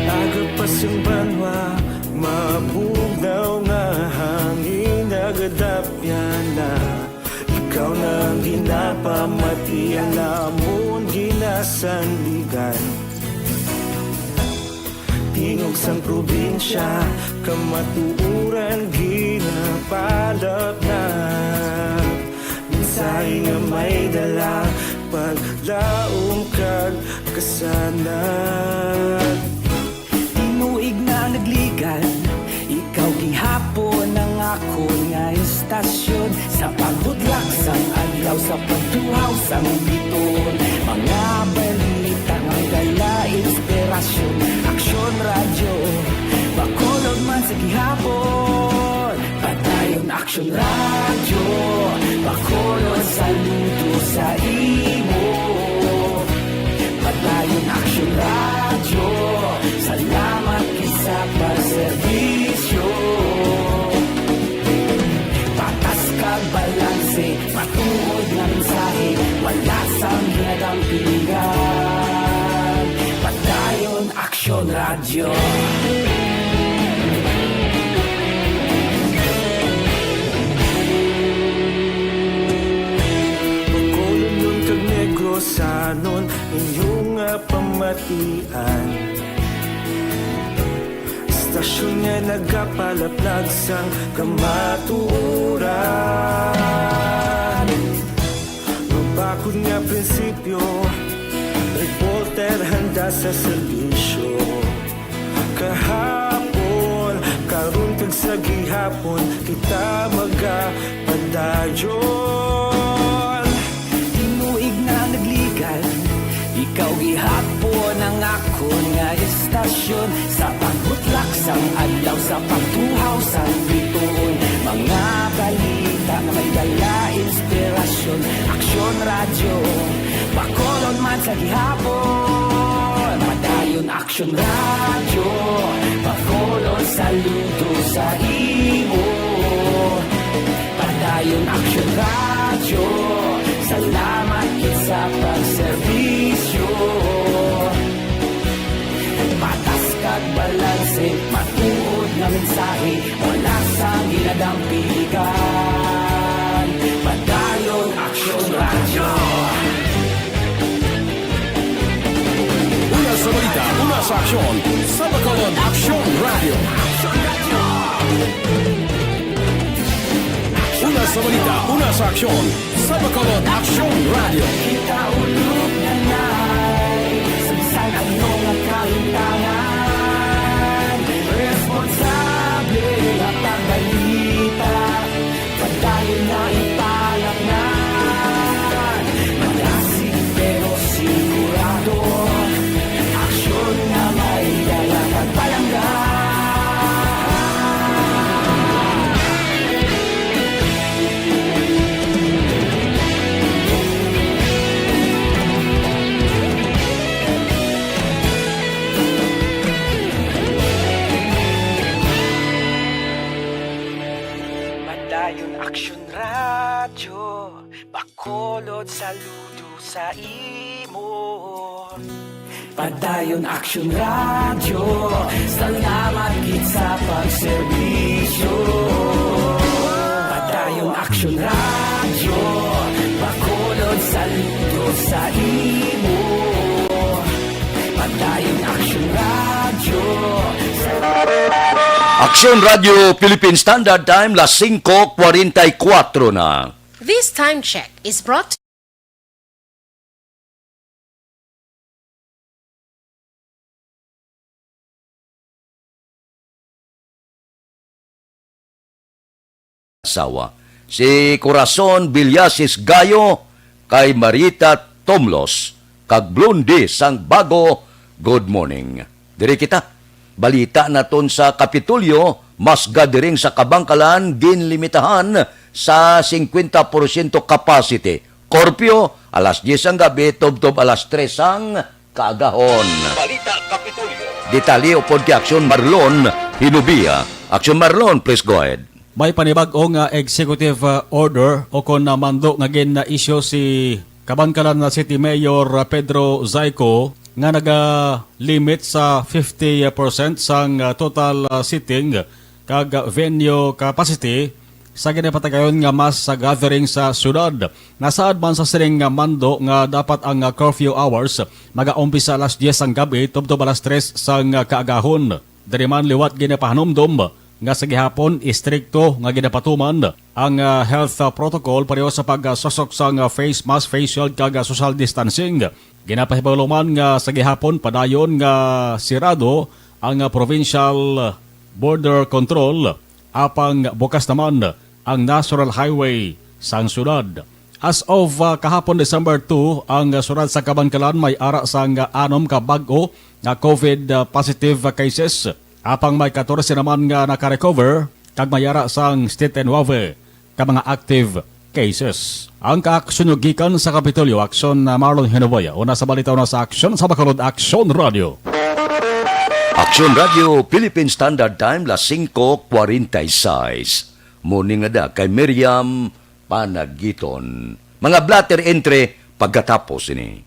Aga pa sing banwa, mabugnaw nga hangin nagadapyan na. Ikaw na ang ginapamati, ang amon ginasandigan. Tingog sang probinsya, kamatuoran ginapalapnag. Mensahe nga may dala, paglaom kag kasanag. Tinuig na nagligan, ikaw gihapon ang akon nga istasyon. Sa pagbudlak sang adlaw, sa pagtuhaw sang biton, mga balita nga may dala inspirasyon. Aksyon Radyo, Bacolod man sa gihapon. Padayon Aksyon Radyo, Bacolod, saludo sa imo. Padayon Aksyon Radyo, salamat gid sa pagserbisyo. Patas Radyo. Bacolodnon kag Negrosanon, inyo nga pamatian. Istasyon nga nagapalaplag sang kamatuoran. Mabakod nga prinsipyo, reporter handa sa serbisyo. Kahapon, karon kag sa gihapon, kita magapadayon. Tinuig na nagligan, ikaw gihapon ang akon nga istasyon. Sa pagbutlak sang adlaw, sa pagtuhaw sang bituon, mga balita nga may dala inspirasyon. Aksyon Radyo, Bacolod man sa gihapon. Padayon Aksyon Radyo, Bacolod saludo sa imo. Padayon Aksyon Radyo, salamat gid sa pagserbisyo. Patas kag balanse, matuod nga mensahe, wala sang ginadampigan. Padayon Aksyon Radyo. Una sa balita, una sa aksyon, sa Bacolod Aksyon Radyo. Una sa balita, una sa aksyon, sa Bacolod Aksyon Radyo. Kita ulog na nay, sa bisan ano nga kahimtangan, responsable nga pagbalita, padayon na ipalaknan. Malasig pero sigurado, aksyon nga may dala kag palangga. Padayon Aksyon Radyo, Bacolod saludo sa imo. Padayon Aksyon Radyo, salamat gid sa pagserbisyo. Padayon Aksyon Radyo, Bacolod saludo sa imo. Padayon Aksyon Radyo, sa Aksyon Radyo Philippine Standard Time, las singko kwarenta y kuwatro na. This time check is brought asawa, si Corazon Villasis Gayo, kay Marita Tomlos, kag Blondie Sangbago. Good morning. Diri kita. Balita naton sa Kapitolyo, mas gadiring sa Kabangkalan, ginlimitahan sa singkwenta porsyento capacity. Curfew, alas diyes sang gabi, tubtob alas tres sang kaagahon. Balita Kapitolyo. Detalye upod kay Aksyon Marlon Hinubia. Aksyon Marlon, please go ahead. May panibag-o nga executive, uh, order o kon, uh, mando nga gin-issue si Kabankalan na City Mayor, uh, Pedro Zaico nga naga-limit sa fifty percent sang, uh, total, uh, seating kag, uh, venue capacity sa ginapatigayon nga mass gathering sa syudad. Nasaad man sa sining nga mando nga dapat ang, ah, curfew hours magaumpisa alas diyes sang gab-i tubtob alas tres sang, ah, kaagahon. Diri man liwat ginapahanumdom nga sa gihapon istrikto nga ginapatuman ang, ah, health, ah, protocol pareho sa pagsusok sang, ah, face mask, face shield kag, ah, social distancing. Ginapahibaluman nga sa gihapon padayon nga sirado ang, ah, provincial border control, apang bukas naman ang National Highway sang syudad. As of, ah, kahapon, December two, ang, ah, syudad sa Kabankalan may ara sang, ah, anom ka bag-o nga COVID, ah, positive cases, apang may katorse naman nga naka-recover, kag may ara sang setenta y nuebe ka mga active cases. Ang kaaksyon nyo gikan sa Kapitolyo, Aksyon, ah, Marlon Hinoboya. Una sa balita, una sa aksyon, sa Bacolod, Aksyon Radio. Aksyon Radio, Philippine Standard Time, las singko kwarenta y seis. Morning nga da kay Miriam Panagiton. Mga blotter entry pagkatapos ini.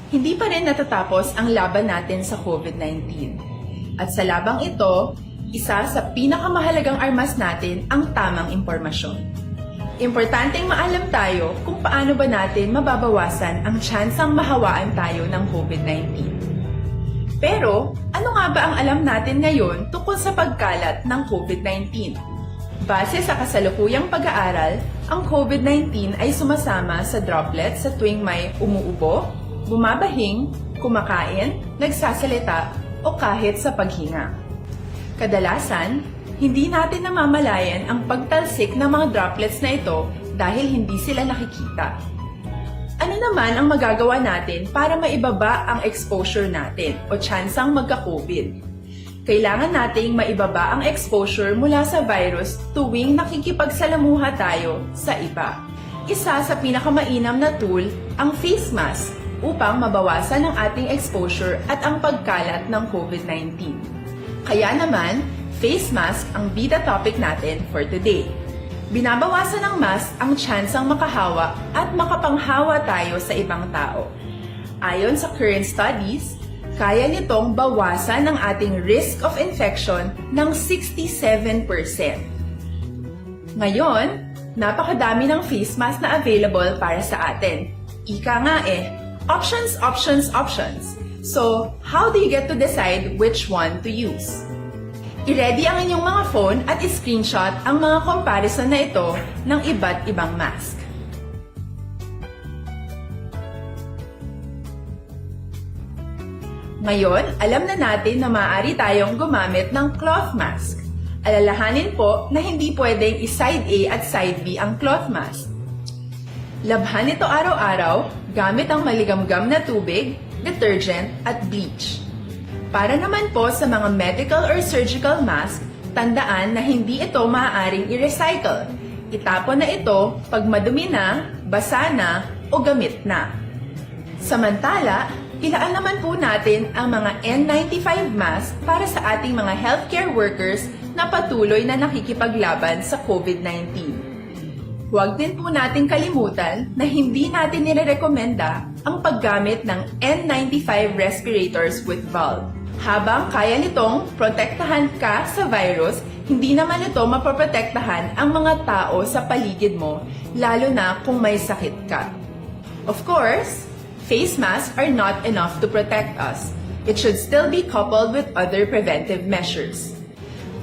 Hindi pa rin natatapos ang laban natin sa COVID nineteen. At sa labang ito, isa sa pinakamahalagang armas natin ang tamang impormasyon. Importanteng maalam tayo kung paano ba natin mababawasan ang tsansang mahawaan tayo ng COVID nineteen. Pero, ano nga ba ang alam natin ngayon tungkol sa pagkalat ng COVID nineteen? Base sa kasalukuyang pag-aaral, ang COVID nineteen ay sumasama sa droplets sa tuwing may umuubo, bumabahing, kumakain, nagsasalita, o kahit sa paghinga. Kadalasan, hindi natin namamalayan ang pagtalsik ng mga droplets na ito dahil hindi sila nakikita. Ano naman ang magagawa natin para maibaba ang exposure natin o tsansang magka-COVID? Kailangan nating maibaba ang exposure mula sa virus tuwing nakikipagsalamuha tayo sa iba. Isa sa pinakamainam na tool ang face mask upang mabawasan ang ating exposure at ang pagkalat ng COVID nineteen. Kaya naman, face mask ang bida topic natin for today. Binabawasan ng mask ang tsansang makahawa at makapanghawa tayo sa ibang tao. Ayon sa current studies, kaya nitong bawasan ang ating risk of infection ng sixty-seven percent. Ngayon, napakadami ng face mask na available para sa atin. Ika nga eh, options, options, options. So, how do you get to decide which one to use? I-ready ang inyong mga phone at i-screenshot ang mga comparison na ito ng iba't ibang mask. Ngayon, alam na natin na maaari tayong gumamit ng cloth mask. Alalahanin po na hindi pwedeng i-side A at side B ang cloth mask. Labhan ito araw-araw gamit ang maligamgam na tubig, detergent, at bleach. Para naman po sa mga medical or surgical mask, tandaan na hindi ito maaaring i-recycle. Itapon na ito pag madumi na, basa na, o gamit na. Samantala, ilaan naman po natin ang mga N ninety-five mask para sa ating mga healthcare workers na patuloy na nakikipaglaban sa COVID nineteen. Huwag din po nating kalimutan na hindi natin nirerekomenda ang paggamit ng N ninety-five respirators with valve. Habang kaya nitong protektahan ka sa virus, hindi naman ito mapoprotektahan ang mga tao sa paligid mo, lalo na kung may sakit ka. Of course, face masks are not enough to protect us. It should still be coupled with other preventive measures.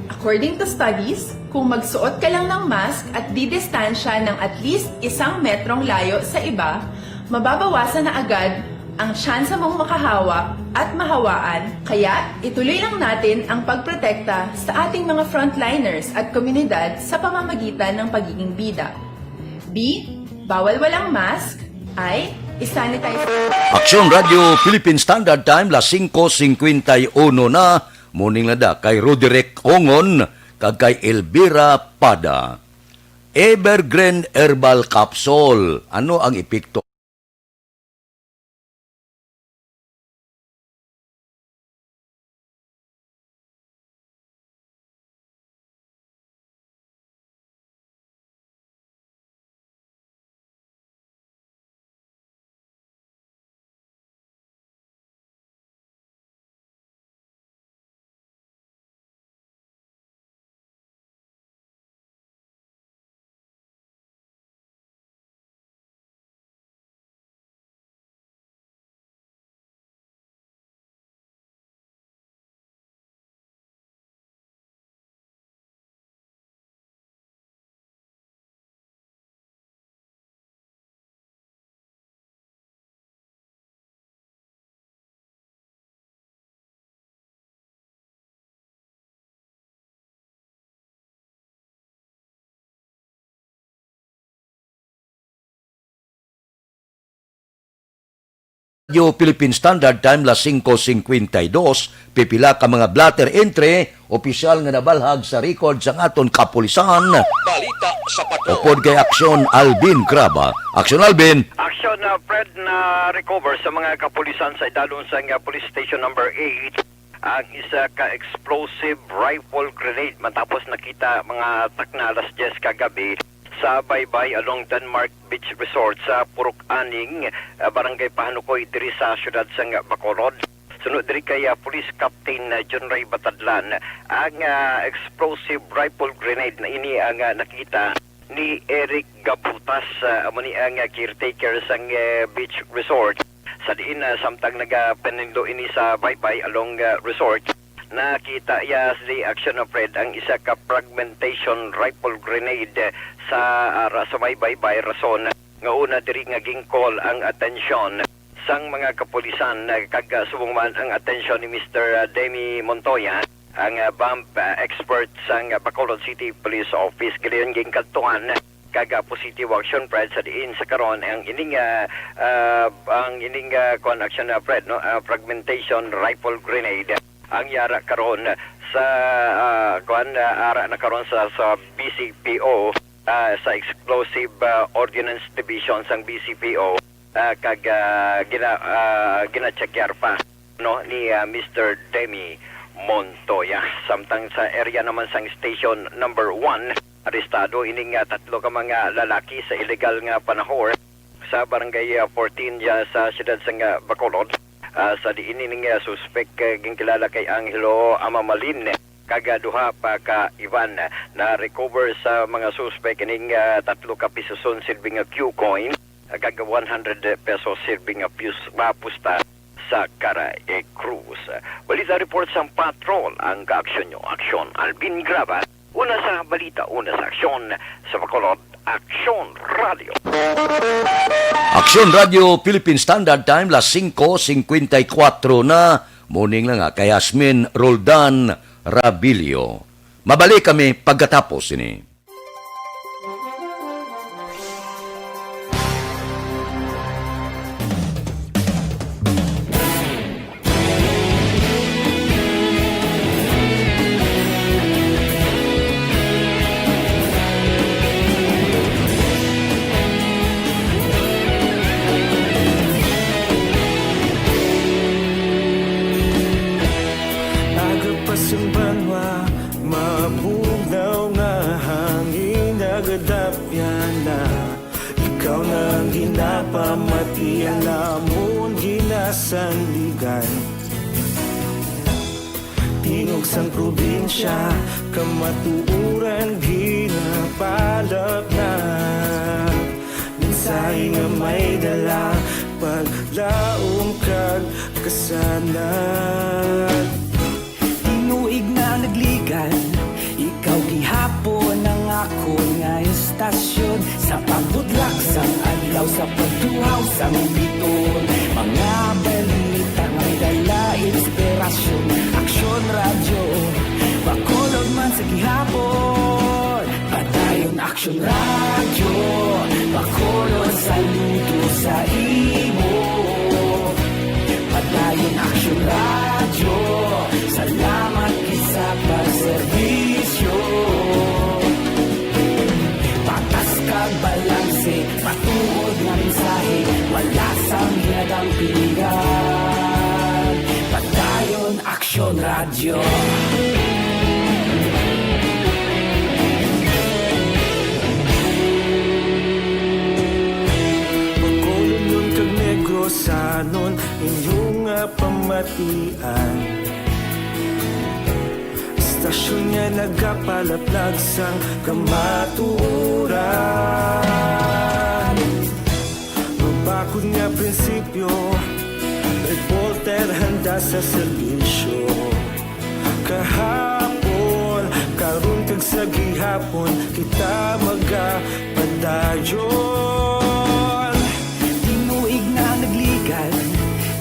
According to studies, kung magsuot ka lang ng mask at didistansya ng at least isang metrong layo sa iba, mababawasan na agad ang tsansa mong makahawa at mahawaan. Kaya, ituloy lang natin ang pagprotekta sa ating mga frontliners at komunidad sa pamamagitan ng pagiging bida. B, bawal walang mask. I, isanitize. Aksyon Radio Philippine Standard Time, las singko singkwenta y uno na. Morning na da kay Roderick Ongon kag kay Elvira Pada. Evergreen Herbal Capsule. Ano ang epekto? Radio Philippine Standard Time, las singko singkwenta y dos, pipila ka mga blotter entry, opisyal nga nabalhag sa record sang aton kapulisan. Balita sa Patrol. Upod kay Aksyon Alvin Craba. Aksyon Alvin. Aksyon, uh, Fred, na-recover sa mga kapulisan sa idalom sang, uh, Police Station Number Eight ang isa ka explosive rifle grenade matapos nakita mga takna alas diyes kagabi sa Baybay along Denmark Beach Resort sa Purok Aning, ah, Barangay Pahanukoy, diri sa siyudad sang Bacolod. Suno diri kay, ah, Police Captain, ah, John Ray Batadlan, ang, ah, explosive rifle grenade na ini ang, ah, nakita ni Eric Gabutas, ah, amo ni ang, ah, caretaker sang, eh, beach resort. Sa diin, ah, samtang nagapanundo ini sa Baybay along, ah, resort, nakita iya sa action of Fred ang isa ka fragmentation rifle grenade sa, ah, ra-, sa may Baybay, rason nga una diri nga gin-call ang atensyon sang mga kapulisan, ah, kag, ah, subong man ang atensyon ni Mister, ah, Demi Montoya, ang, ah, bomb, ah, expert sang, ah, Bacolod City Police Office. Gilayon ginkadtuan kag, ah, positive action, Fred, sa diin sa karon ang ining, ah, ah, ang ining, ah, kuan, action, ah, Fred, no? Ah, fragmentation rifle grenade ang yara karon sa, ah, kuan, ah, ara na karon sa, sa B C P O, ah, sa Explosive, ah, Ordnance Division sang B C P O, ah, kag, ah, gina-, ah, gina-checkar pa, no, ni, ah, Mister Demi Montoya. Samtang sa area naman sang Station Number One, arestado ining, ah, tatlo ka mga lalaki sa illegal nga panahor sa Barangay, ah, fourteen dya sa siyudad sang, ah, Bacolod. Ah, sa diin ining, ah, suspek, ah, ginkilala kay Angelo Amamalin, kag, ah, duha pa ka iban. Na-recover sa mga suspek ining, ah, tatlo ka pisuson silbi nga Q coin, ah, kag one hundred pesos silbi nga pus-, ah, pusta sa Kara e Cruz. Balita report sang patrol, ang kaaksyon nyo, Aksyon Alvin Graba. Una sa balita, una sa aksyon, sa Bacolod, Aksyon Radio. Aksyon Radio Philippine Standard Time, las singko singkwenta y kuwatro na. Morning lang, ah, kay Yasmin Roldan Rabilio. Mabalik kami pagkatapos ini. Aga pa sang banwa, mabugnaw nga hangin nagadapyan na. Ikaw na ang ginapamati, ang amon ginasandigan. Tingog sang probinsya, kamatuoran ginapalapnap. Mensahe nga may dala, paglaom kag kasanag. Tinuig na nagligad, ikaw gihapon ang akon nga estasyon. Sa pagbudlak sang adlaw, sa pagtuhaw sang biton, mga balita nga may dala inspirasyon. Aksyon Radyo, Bacolod man sa gihapon. Padayon Aksyon Radyo, Bacolod, saludo sa imo. Padayon Aksyon Radyo, salamat gid sa pagserbisyo. Patas kag balanse, matuod nga mensahe, wala sang ginadampigan. Padayon Aksyon Radyo. Bacolodnon kag Negrosanon, inyo nga pamatian. Istasyon nga nagapalaplag sang kamatuoran. Mabakod nga prinsipyo, reporter handa sa serbisyo. Kahapon, karon kag sa gihapon, kita magapadayon. Tinuig na nagligad,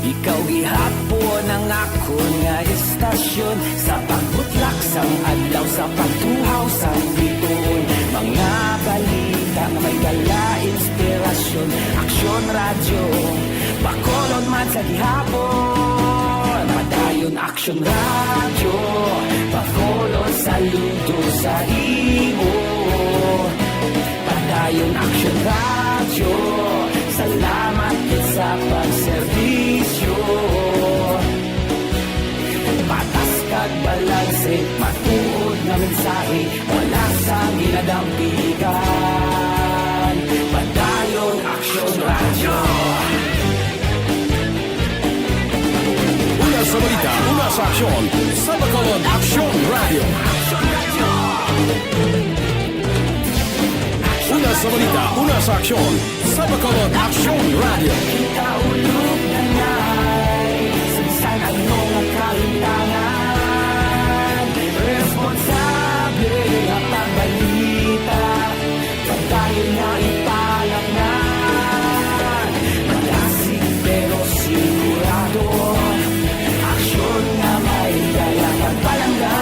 ikaw gihapon ang akon nga estasyon. Sa pagbutlak sang adlaw, sa pagtuhaw sang bituon, mga balita nga may dala inspirasyon. Aksyon Radyo, Bacolod man sa gihapon. Padayon Aksyon Radyo, Bacolod, saludo sa imo. Padayon Aksyon Radyo, salamat gid sa pagserbisyo. Patas kag balanse, matuod nga mensahe, wala sang ginadampigan. Sa aksyon, sa Bacolod Aksyon Radio. Una sa balita, una sa aksyon, sa Bacolod Aksyon Radio. Kita ulog na ngay, sa bisan ano nga kahitangan, responsable nga pagbalita. Padayon nga ipalaknag, malasig pero sigurado. Aksyon nga may dala pagpalangga.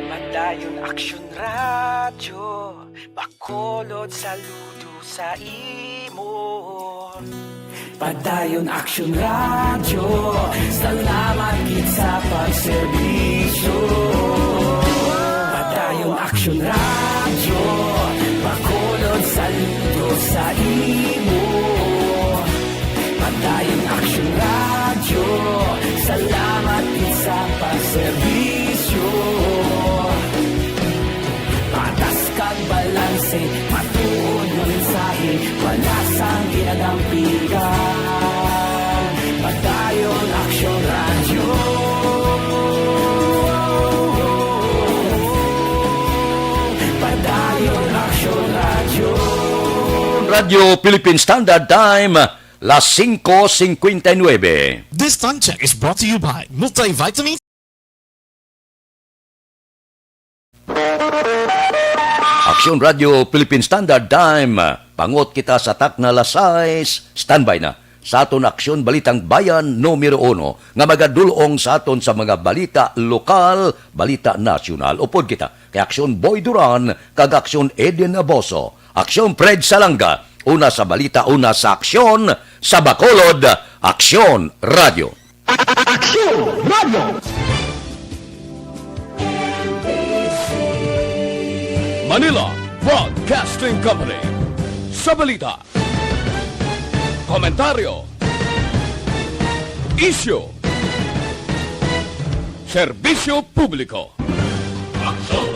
Padayon Aksyon Radyo, Bacolod, saludo sa imo. Padayon Aksyon Radyo, salamat gid sa pagserbisyo. Padayon Aksyon Radyo, Bacolod, saludo sa imo. Padayon Aksyon Radyo, salamat gid sa pagserbisyo. Patas kag balanse, matuod nga mensahe, wala sang ginadampigan. Padayon Aksyon Radyo. Padayon Aksyon Radyo. Radyo Philippine Standard Time, las cinco cincuenta y nueve. This time check is brought to you by Multivitamin. Aksyon Radio Philippine Standard Time. Pangot kita sa takna las sais. Standby na sa aton Aksyon Balitang Bayan numero uno nga magadulong sa aton sa mga balita lokal, balita nasyonal. Upod kita kay Aksyon Boy Duran kag Aksyon Eden Aboso. Aksyon Fred Salanga, una sa balita, una sa aksyon, sa Bacolod, Aksyon Radio. Aksyon Radio. Manila Broadcasting Company. Sa balita, komentaryo, isyu, serbisyo publiko. Aksyon